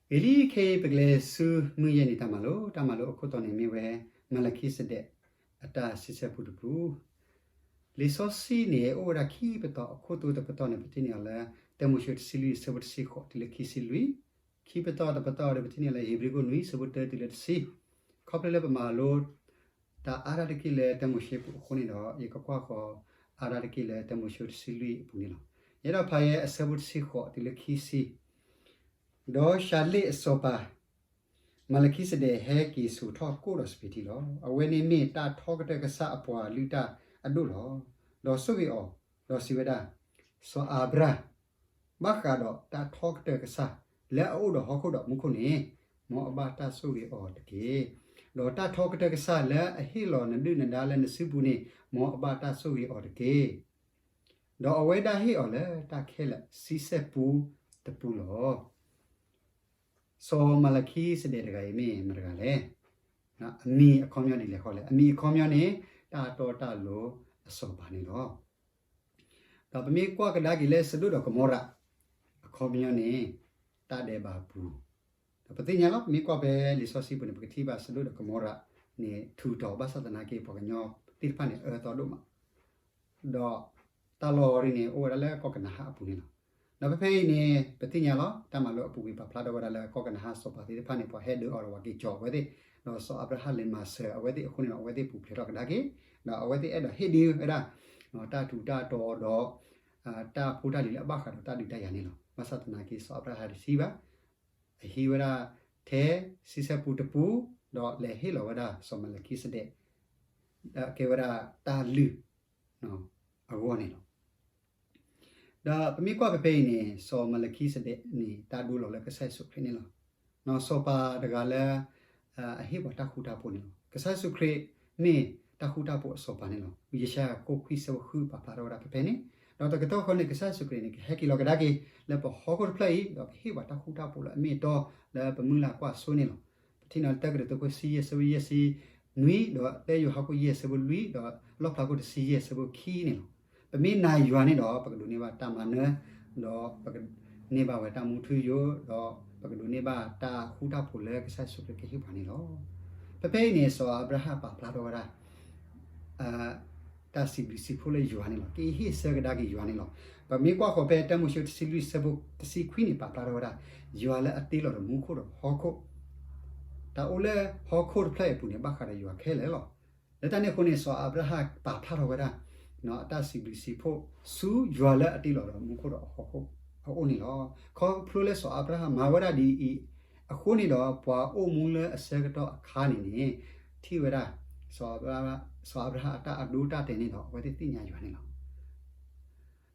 ၤလံ, ခဲအံၤပကလဲၤဆူမုၢ်ယဲၢ်နံၤတၢ်မၤလိ, တၢ်မၤလိအခိၣ်တီန့ၣ်မ့ၢ်ဝဲ မၤလခံစဒဲး အတၢ်စံးဆၢပူတပူ. လံာ်စီဆှံန့ၣ် အိၣ်ဝဲဒၣ်ခံပတီၢ်, အခိၣ်တီတပတီၢ်န့ၣ် ပထံၣ်န့ၢ်အီၤလၢ တၢမိၤၡ့တဆံလွံၢ် အဆၢဖိတဆံဃိးတုၤလၢခံဆံလွံၢ်, ခံပတီၢ်တပတီၢ်ဒီး ပထံၣ်န့ၢ်အီၤလၢ ဧ့ၤဘြံၤခိၣ်နွံ အဆၢဖိတၢတုၤလၢတဆံ. ခီဖျိလၢပမၤလိ တၢ်အါဒၣ်တက့ၢ်လၢတၢမိၤၡ့ပူၤအဃိန့ၣ်ဒီး ယကကွၢ်ဃီၤအါဒၣ်တက့ၢ်လၢတၢမိၤၡ့တဆံလွံၢ်အပူၤန့ၣ်လီၤ. ယအဲၣ်ဒိးဖးယဲအဆၢဖိတဆံဃိးတုၤလၢခံဆံ. ဒီးၡၤလ့းအစီၤပၤ မၤလခံစဒဲးဟဲက့ၤစိာ်ထီၣ်ကိၣ်ဒီးစပံးထံလီၤ. အဝဲန့ၣ်မ့ၢ်တၢ်ထီကတၢၢ်ကစၢ်အပှၤလုၢ်တၢ်အဒိၣ်လီၤ. ဒီးဆိၣ်ဂ့ၤအီၤ, ဒီးစံးဝဲဒၣ်, စီၤအၤဘြၣ် ဘၣ်ဃးဒီးတၢ်ထီကတၢၢ်ကစၢ် လၢအအိၣ်ဒီးဟီၣ်ခိၣ်ဒီးမူခိၣ်န့ၣ်, မ်အဘၣ်တၢ်ဆိၣ်ဂ့ၤအီၤတက့ၢ်. ဒီးတၢ်ထီကတၢၢ်ကစၢ်လၢအဟ့ၣ်လီၤနဒုၣ်နဒါလၢနစုပူၤန့ၣ်, မ်အဘၣ်တၢ်ဆိၣ်ဂ့ၤအီၤတက့ၢ်. ဒီးအဝဲဒၣ်ဟ့ၣ်အီၤလၢတၢ်ခဲလၢာ်ဆံဆဲၣ်ပူတပူလီၤ. စီၤမၤလခံစဒဲးတဂၤအံၤမ့ၢ်မတၤတဂၤလဲၣ်. အမံၤအခီပညီဒ်လဲၣ်ဃီလဲၣ်. အမံၤအခီပညီန့ၣ် တၢ်တီတၢ်လိၤအစီၤပၤန့ၣ်လီၤ. ဒီးပမ့ၢ်ကွၢ်ကဒါက့ၤလၢစဒိၣ်ဒီးကမိၤရၤ အခီပညီန့ၣ် တၢ်ဒဲးဘးအပူၤ, ဒီးပသ့ၣ်ညါလီၤ ပမ့ၢ်ကွၢ်ဖဲလံာ်စီဆှံပူၤန့ၣ် ပကထံၣ်ဘၣ်စဒိၣ်ဒီးကမိၤရၤန့ၣ် ထူးတီၤဘၣ်ဆၣ်သနာ်က့ ပှၤကညီသ့ၣ်တဖၣ်န့ၣ် အၢသီဒိၣ်မး ဒီးတၢ်လီၢ်အံၤန့ၣ် အိၣ်ဝဲဒၣ်လၢကီၢ်ကနၤအၣ်အပူၤန့ၣ်လီၤ. ဒီးဖဲဖဲအံၤန့ၣ် ပသ့ၣ်ညါလီၤ တၢ်မၤလိအပူၤကွံာ်ပာ်ဖျါထီၣ်ဝဲဒၣ်လၢကီၢ်ကနၤအၣ်စီၤပၤသ့ၣ်တဖၣ်န့ၣ် ပှၤဟဲဒုးအီၤဒီးပှၤက့ၤကၠီၤအဝဲသ့ၣ်, ဒီးစီၤအၤဘြၤဟၣ်လဲၤမၤစၢၤအဝဲသ့ၣ်အဃိန့ၣ်ဒီး အဝဲသ့ၣ်ပူၤဖျဲးထီၣ်ကဒါက့ၤ, ဒီးအဝဲသ့ၣ်အဲၣ်ဒိးဟ့ၣ်ဒုးဝဲဒၣ် တၢ်ထူးတၢ်တီၤဒီး တၢ်ဖိတၢ်လံၤလၢအဘၣ်ဃးဒီးတၢ်ဒုးတၢ်ယၤန့ၣ်လီၤ. ဘၣ်ဆၣ်သနာ်က့ စီၤအၤဘြၤဟၣ်တထံၣ်ဘၣ် အဟံးဝဲဒၣ်ထဲဆံဆဲၣ်ပူတပူ, ဒီးလဲၤဟ့ၣ်လီၤဝဲဒၣ်စီၤမၤလခံစဒဲး ကဲဝဲဒၣ်တၢ်လုၢ်အဂီၢ်န့ၣ်လီၤ. ဒီးပမ့ၢ်ကွၢ်ဖဲဖဲအံၤန့ၣ် စီၤမၤလခံစဒဲးန့ၣ် တၢ်ဒိလီၤလၢကစၢ်ယ့ၣ်ၡူးခရံာ်န့ၣ်လီၤ. စီၤပၤတဂၤလၢ အဟ့ၣ်ပှၤတၢ်ဃူတၢ်ဖိးန့ၣ်လီၤ. ကစၢ်ယ့ၣ်ၡူးခရံာ်မ့ၢ်တၢ်ဃူတၢ်ဖိးအစီၤပၤန့ၣ်လီၤ. ယၡါယၤခိၣ်ခွံဆၢဖိဃုပာ်ဖျါထီၣ်ဝဲဒၣ်ဖဲဖဲန့ၣ်, ဒီးတကတီၢ်ဃီန့ၣ် ကစၢ်ယ့ၣ်ၡူးခရံာ်န့ၣ် ကဟဲက့ၤလီၤကဒါက့ၤ လၢပဟီၣ်ခိၣ်တဖျၢၣ်အံၤ ဒီးကဟ့ၣ်ပှၤတၢ်ဃူတၢ်ဖိးလၢအမ့ၢ်အတီလၢပမုၢ်လၢ်ကွၢ်စိန့ၣ်လီၤ. ပထံၣ်န့ၢ်တၢကရံၣ်သူးခိၣ်ဆံယဲၢ်ဆၢဖိယဲၢ်ဆံ နွံ ဒီးလၢယိၤဟၣ်ခိၣ်ယဲၢ်ဆၢဖိလွံၢ် ဒီးလီၣ်ဖျါခိၣ်တဆံယဲၢ်ဆၢဖိခံန့ၣ်လီၤ. ပမ့ၢ်နာ်ယွၤန့ၣ်ဒီး ပကဒိးန့ၢ်ဘၣ်တၢ်မၤနၢၤ, ဒီးပကန့ၢ်ဘၣ်ဝဲတၢ်မူထူယိာ်, ဒီးပကဒိးန့ၢ်ဘၣ်တၢ်ဃူတၢ်ဖိးလၢကစၢ်ယ့ၣ်ၡူးခရံာ်ကဟ့ၣ်ပှၤန့ၣ်လီၤ. ဖဲဖဲအံၤန့ၣ် စီၤအၤဘြၤဟၣ်ပာ်ဖျါထီၣ်ဝဲဒၣ် တၢ်စံးဘျုးစံးဖှိၣ်လၢယွၤန့ၣ်လီၤ. ကဟ့ၣ်ဆၢကဒါက့ၤယွၤန့ၣ်လီၤ. ပမ့ၢ်ကွၢ်ဃီၤဖဲတၢမိၤၡ့တဆံလွံၢ်ဆၢဖိတဆံခွံန့ၣ် ပာ်ဖျါထီၣ်ဝဲဒၣ် ယွၤလၢအတ့လီၤဒီးမူခိၣ်ဒီးဟီၣ်ခိၣ်, တၢ်အိၣ်လၢဟီၣ်ခိၣ်တဖျၢၣ်အံၤအပူၤန့ၣ် ဘၣ်ဃးဒီးယွၤခဲလၢာ်လီၤ. လၢတၢ်န့ၣ်အဃိန့ၣ် စီၤအၤဘြၤဟၣ်ပာ်ဖျါထီၣ်ဝဲဒၣ် အတၢ်စံးဘျုးစံးဖှိၣ်ဆူယွၤလၢအတ့လီၤဒီးမူခိၣ်ဒီးဟီၣ်ခိၣ်အအိၣ်န့ၣ်လီၤ. ခီဖျိလၢစီၤအၤဘြၤဟၣ်မၤဝဲဒၣ်ဒ်အံၤအဃိန့ၣ်ဒီး ပှၤအိၣ်မူလၢအဆၢကတီၢ်အခါန့ၣ်န့ၣ် ထံၣ်ဝဲဒၣ် စီၤအၤဘြၤဟၣ်အတၢ်အဒိတၢ်တဲာ်န့ၣ်ဒီး အဝဲသ့ၣ်သ့ၣ်ညါယွၤန့ၣ်လီၤ.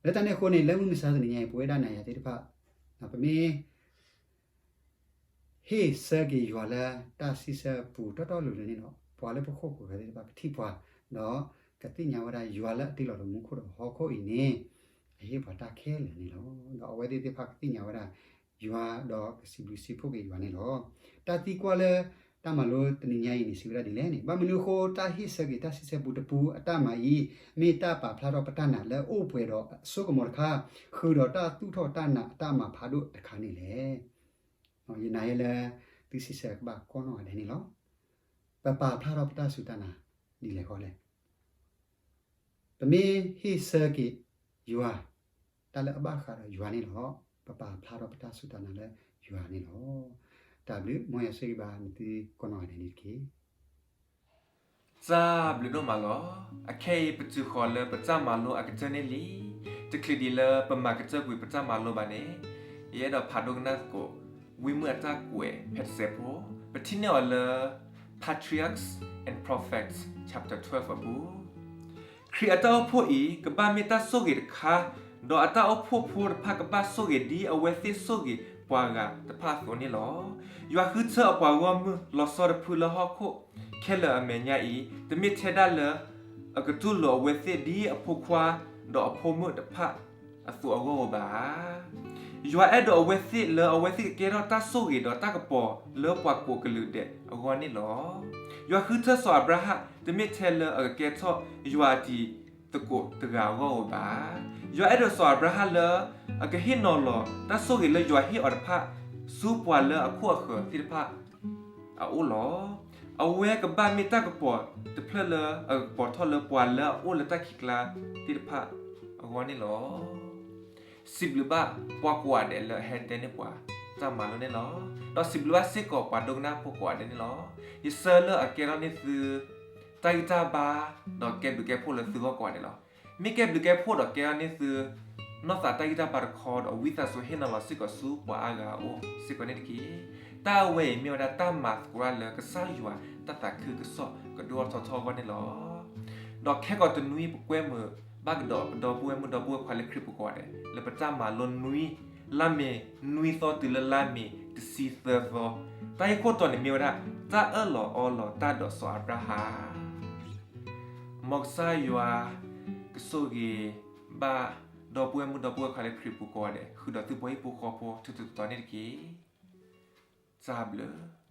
လၢတၢ်န့ၣ်အဃိန့ၣ် လၢမုၢ်မဆါတနံၤညါအံၤ ပဝဲဒၣ်နၤယၤသ့ၣ်တဖၣ် ပမ့ၢ် ဟ့ၣ်ဆၢက့ၤယွၤလၢတၢ်စံးဆၢပူၤတီတီလိၤလိၤန့ၣ်ဒီး ပှၤလၢပခိၣ်ပဃၢၤသ့ၣ်တဖၣ်ကထံၣ်ပှၤ, ဒီးကသ့ၣ်ညါဝဲဒၣ်ယွၤလၢအတ့လီၤဒီးမူခိၣ်ဒီးဟီၣ်ခိၣ်အံၤန့ၣ် အဟ့ၣ်ပှၤတၢ်ခဲလၢာ်န့ၣ်လီၤ. ဒီးအဝဲသ့ၣ်သ့ၣ်တဖၣ်ကသ့ၣ်ညါဝဲဒၣ် ယွၤဒီးကစံးဘျုးစံးဖှိၣ်က့ၤယွၤန့ၣ်လီၤ. တၢ်သံကွၢ်လၢတၢ်မၤလိတနံၤညါအံၤန့ၣ် စံးဝဲဒၣ်ဒ်လဲၣ်န့ၣ်, ဘၣ်မနုၤအဃိတၢ်ဟ့ၣ်ဆၢက့ၤတၢ်စံးဆၢပူၤတပူၤအတၢ်မၤအံၤ မ့ၢ်တၢ်ပာ်ဖျါထီၣ်ပတၢ်နာ်လၢအိၣ်ပှဲၤဒီးအစိကမီၤတခါ, ဃုာ်ဒီးတၢ်သူၣ်ထီၣ်တၢ်နာ်အတၢ်မၤဖးဒိၣ်တခါန့ၣ်လဲၣ်. ယနာ်ယဲလၢ သုစံးဆၢကဘၣ်ကိးနီၢ်ဂၤဒဲးန့ၣ်လီၤ. ပပာ်ဖျါထီၣ်ပတၢ်စူၢ်တၢ်နာ်ဒ်လဲၣ်ဃီလဲၣ်. ပမ့ၢ်ဟ့ၣ်ဆၢက့ၤယွၤ တၢ်လၢအဘၣ်ဃးဒီးယွၤန့ၣ်လီၤ. ပပာ်ဖျါထီၣ်ပတၢ်စူၢ်တၢ်နာ်လၢယွၤန့ၣ်လီၤ. တၢ်ဘျုး မ်ယွၤဆိၣ်ဂ့ၤဘၣ်နသုကိးနီၢ်ဂၤဒဲးန့ၣ်တက့ၢ်. တၢ်ဘျုးဒိၣ်မးလီၤ. အခဲအံၤပတုၤဃီၤလၢပတၢ်မၤလိအကတၢၢ်န့ၣ်လံ. တချုးဒံးလၢပမၤကတၢၢ်ကွံာ်ပတၢ်မၤလိဘၣ်န့ၣ်, ယအဲၣ်ဒိးဖးဒိကနၣ်သကိး ဝံမုၢ်အတၢ်ကွဲးဖဲတစဲးဖိ, ပထံၣ်န့ၢ်အီၤလၢ Patriarchs and Prophets chapter twelve အပူၤ, ခရံာ်အတၢ်အိၣ်ဖှိၣ်အံၤ ကဘၣ်မ့ၢ်တၢ်ဆိၣ်ဂ့ၤတခါ, ဒီးအတၢ်အိၣ်ဖှိၣ်ဖိတဖၣ်ကဘၣ်ဆိၣ်ဂ့ၤဒ်အဝဲသ့ၣ်ဆိၣ်ဂ့ၤပှၤဂၤတဖၣ်အသိးန့ၣ်လီၤ. ယွၤဃုထၢအပှၤဂီၢ်မုၢ်လီၤဆီတဖုလၢဟီၣ်ခိၣ်ခဲလၢာ်အမဲာ်ညါအံၤ, တမ့ၢ်ထဲဒၣ်လၢ အကတူၢ်လိာ်အဝဲသ့ၣ်ဒ်အဖိခွါ ဒီးအဖိမုၣ်တဖၣ်အသိးအဂီၢ်ဧိၤဘၣ်ဧါ. ယွၤအဲၣ်ဒိးအဝဲသ့ၣ်လၢအဝဲသ့ၣ်ကကဲထီၣ်တၢ်ဆိၣ်ဂ့ၤဒီးတၢ်ကပီၤလၢပှၤကိးကလုာ်ဒဲးအဂီၢ်န့ၣ်လီၤ. ယွၤဃုထၢစီၤအၤဘြၤဟၣ် တမ့ၢ်ထဲလၢအကကဲထီၣ်ယွၤအတံၤသကိးတဂၤအဂီၢ်ဧိၤဘၣ်. ယွၤအဲၣ်ဒိးစီၤအၤဘြၤဟၣ်လၢ အကဟ့ၣ်နီၤလီၤတၢ်ဆိၣ်ဂ့ၤလၢယွၤဟ့ၣ်အီၤတဖၣ် ဆူပှၤလၢအခိၣ်အဃၢၤသ့ၣ်တဖၣ်အအိၣ်လီၤ. အဝဲကဘၣ်မ့ၢ်တၢ်ကပီၤတဖျၢၣ်လၢအကပီၤထီၣ်လၢပှၤလၢအအိၣ်လၢတၢ်ခံးကျါသ့ၣ်တဖၣ်အဂီၢ်န့ၣ်လီၤ. စံးဘျုးဘၣ်ပှၤကိးဂၤဒဲးလၢအဟဲတဲန့ၢ်ပှၤတၢ်မၤလိန့ၣ်လီၤ. ဒီးစံးဘျုးဘၣ်စ့ၢ်ကီးပှၤဒိကနၣ်ဖိကိးဂၤဒဲးန့ၣ်လီၤ. ယဆၢလၢအကဲထီၣ်န့ၢ်သု တၢ်ဂံၢ်တၢ်ဘါ ဒီးကဲဘျုးကဲဖှိၣ်လၢသုဂီၢ်ကိးဂၤဒဲးလီၤ. မ့ၢ်ကဲဘျုးကဲဖှိၣ်ဒီးကဲထီၣ်န့ၢ်သု နီၢ်သးတၢ်ဂံၢ်တၢ်ဘါတခီဒီး ဝံသးစူၤဟ့ၣ်နီၤလီၤစ့ၢ်ကီးဆူပှၤအါဂၤအအိၣ်စ့ၢ်ကီးန့ၣ်တက့ၢ်. တၢ်အဝဲအံၤမ့ၢ်ဝဲဒၣ်တၢ်မၤသကိးတၢ်လၢကစၢ်ယွၤတၢ်သးခုကစီၣ်ကဒိၣ်ထီၣ်ထီထီၣ်အဂီၢ်န့ၣ်လီၤ. ဒီးခဲကိာ်တနွံပကွဲမုာ်ဘၣ်ကဒီးပဒီပုၢ်ဝဲၢ်မုၣ်ဒီပုၢ်ဝဲၢ်ခွါလၢခရံာ်ပူၤကိးဂၤဒဲး လၢပတၢ်မၤလိနွံ လါမ့ၤနွံသီတုၤလၢလါမ့ၤတဆံသၢသီ, တၢ်ဂ့ၢ်ခိၣ်တီန့ၣ်မ့ၢ်ဝဲဒၣ် တၢ်အၢၣ်လီၤအီလီၤတၢ်ဒီးစီၤအၤဘြၤဟၣ်. မ်ကစၢ်ယွၤကဆိၣ်ဂ့ၤဘၣ် ဒီပုၢ်ဝဲၢ်မုၣ်ဒီပုၢ်ဝဲၢ်ခွါလၢခရံာ်ပူၤကိးဂၤဒဲး ဃုာ်ဒီးသုပှၤဟံၣ်ဖိဃီဖိထူထူတီတီန့ၣ်တက့ၢ်. တၢ်ဘျုး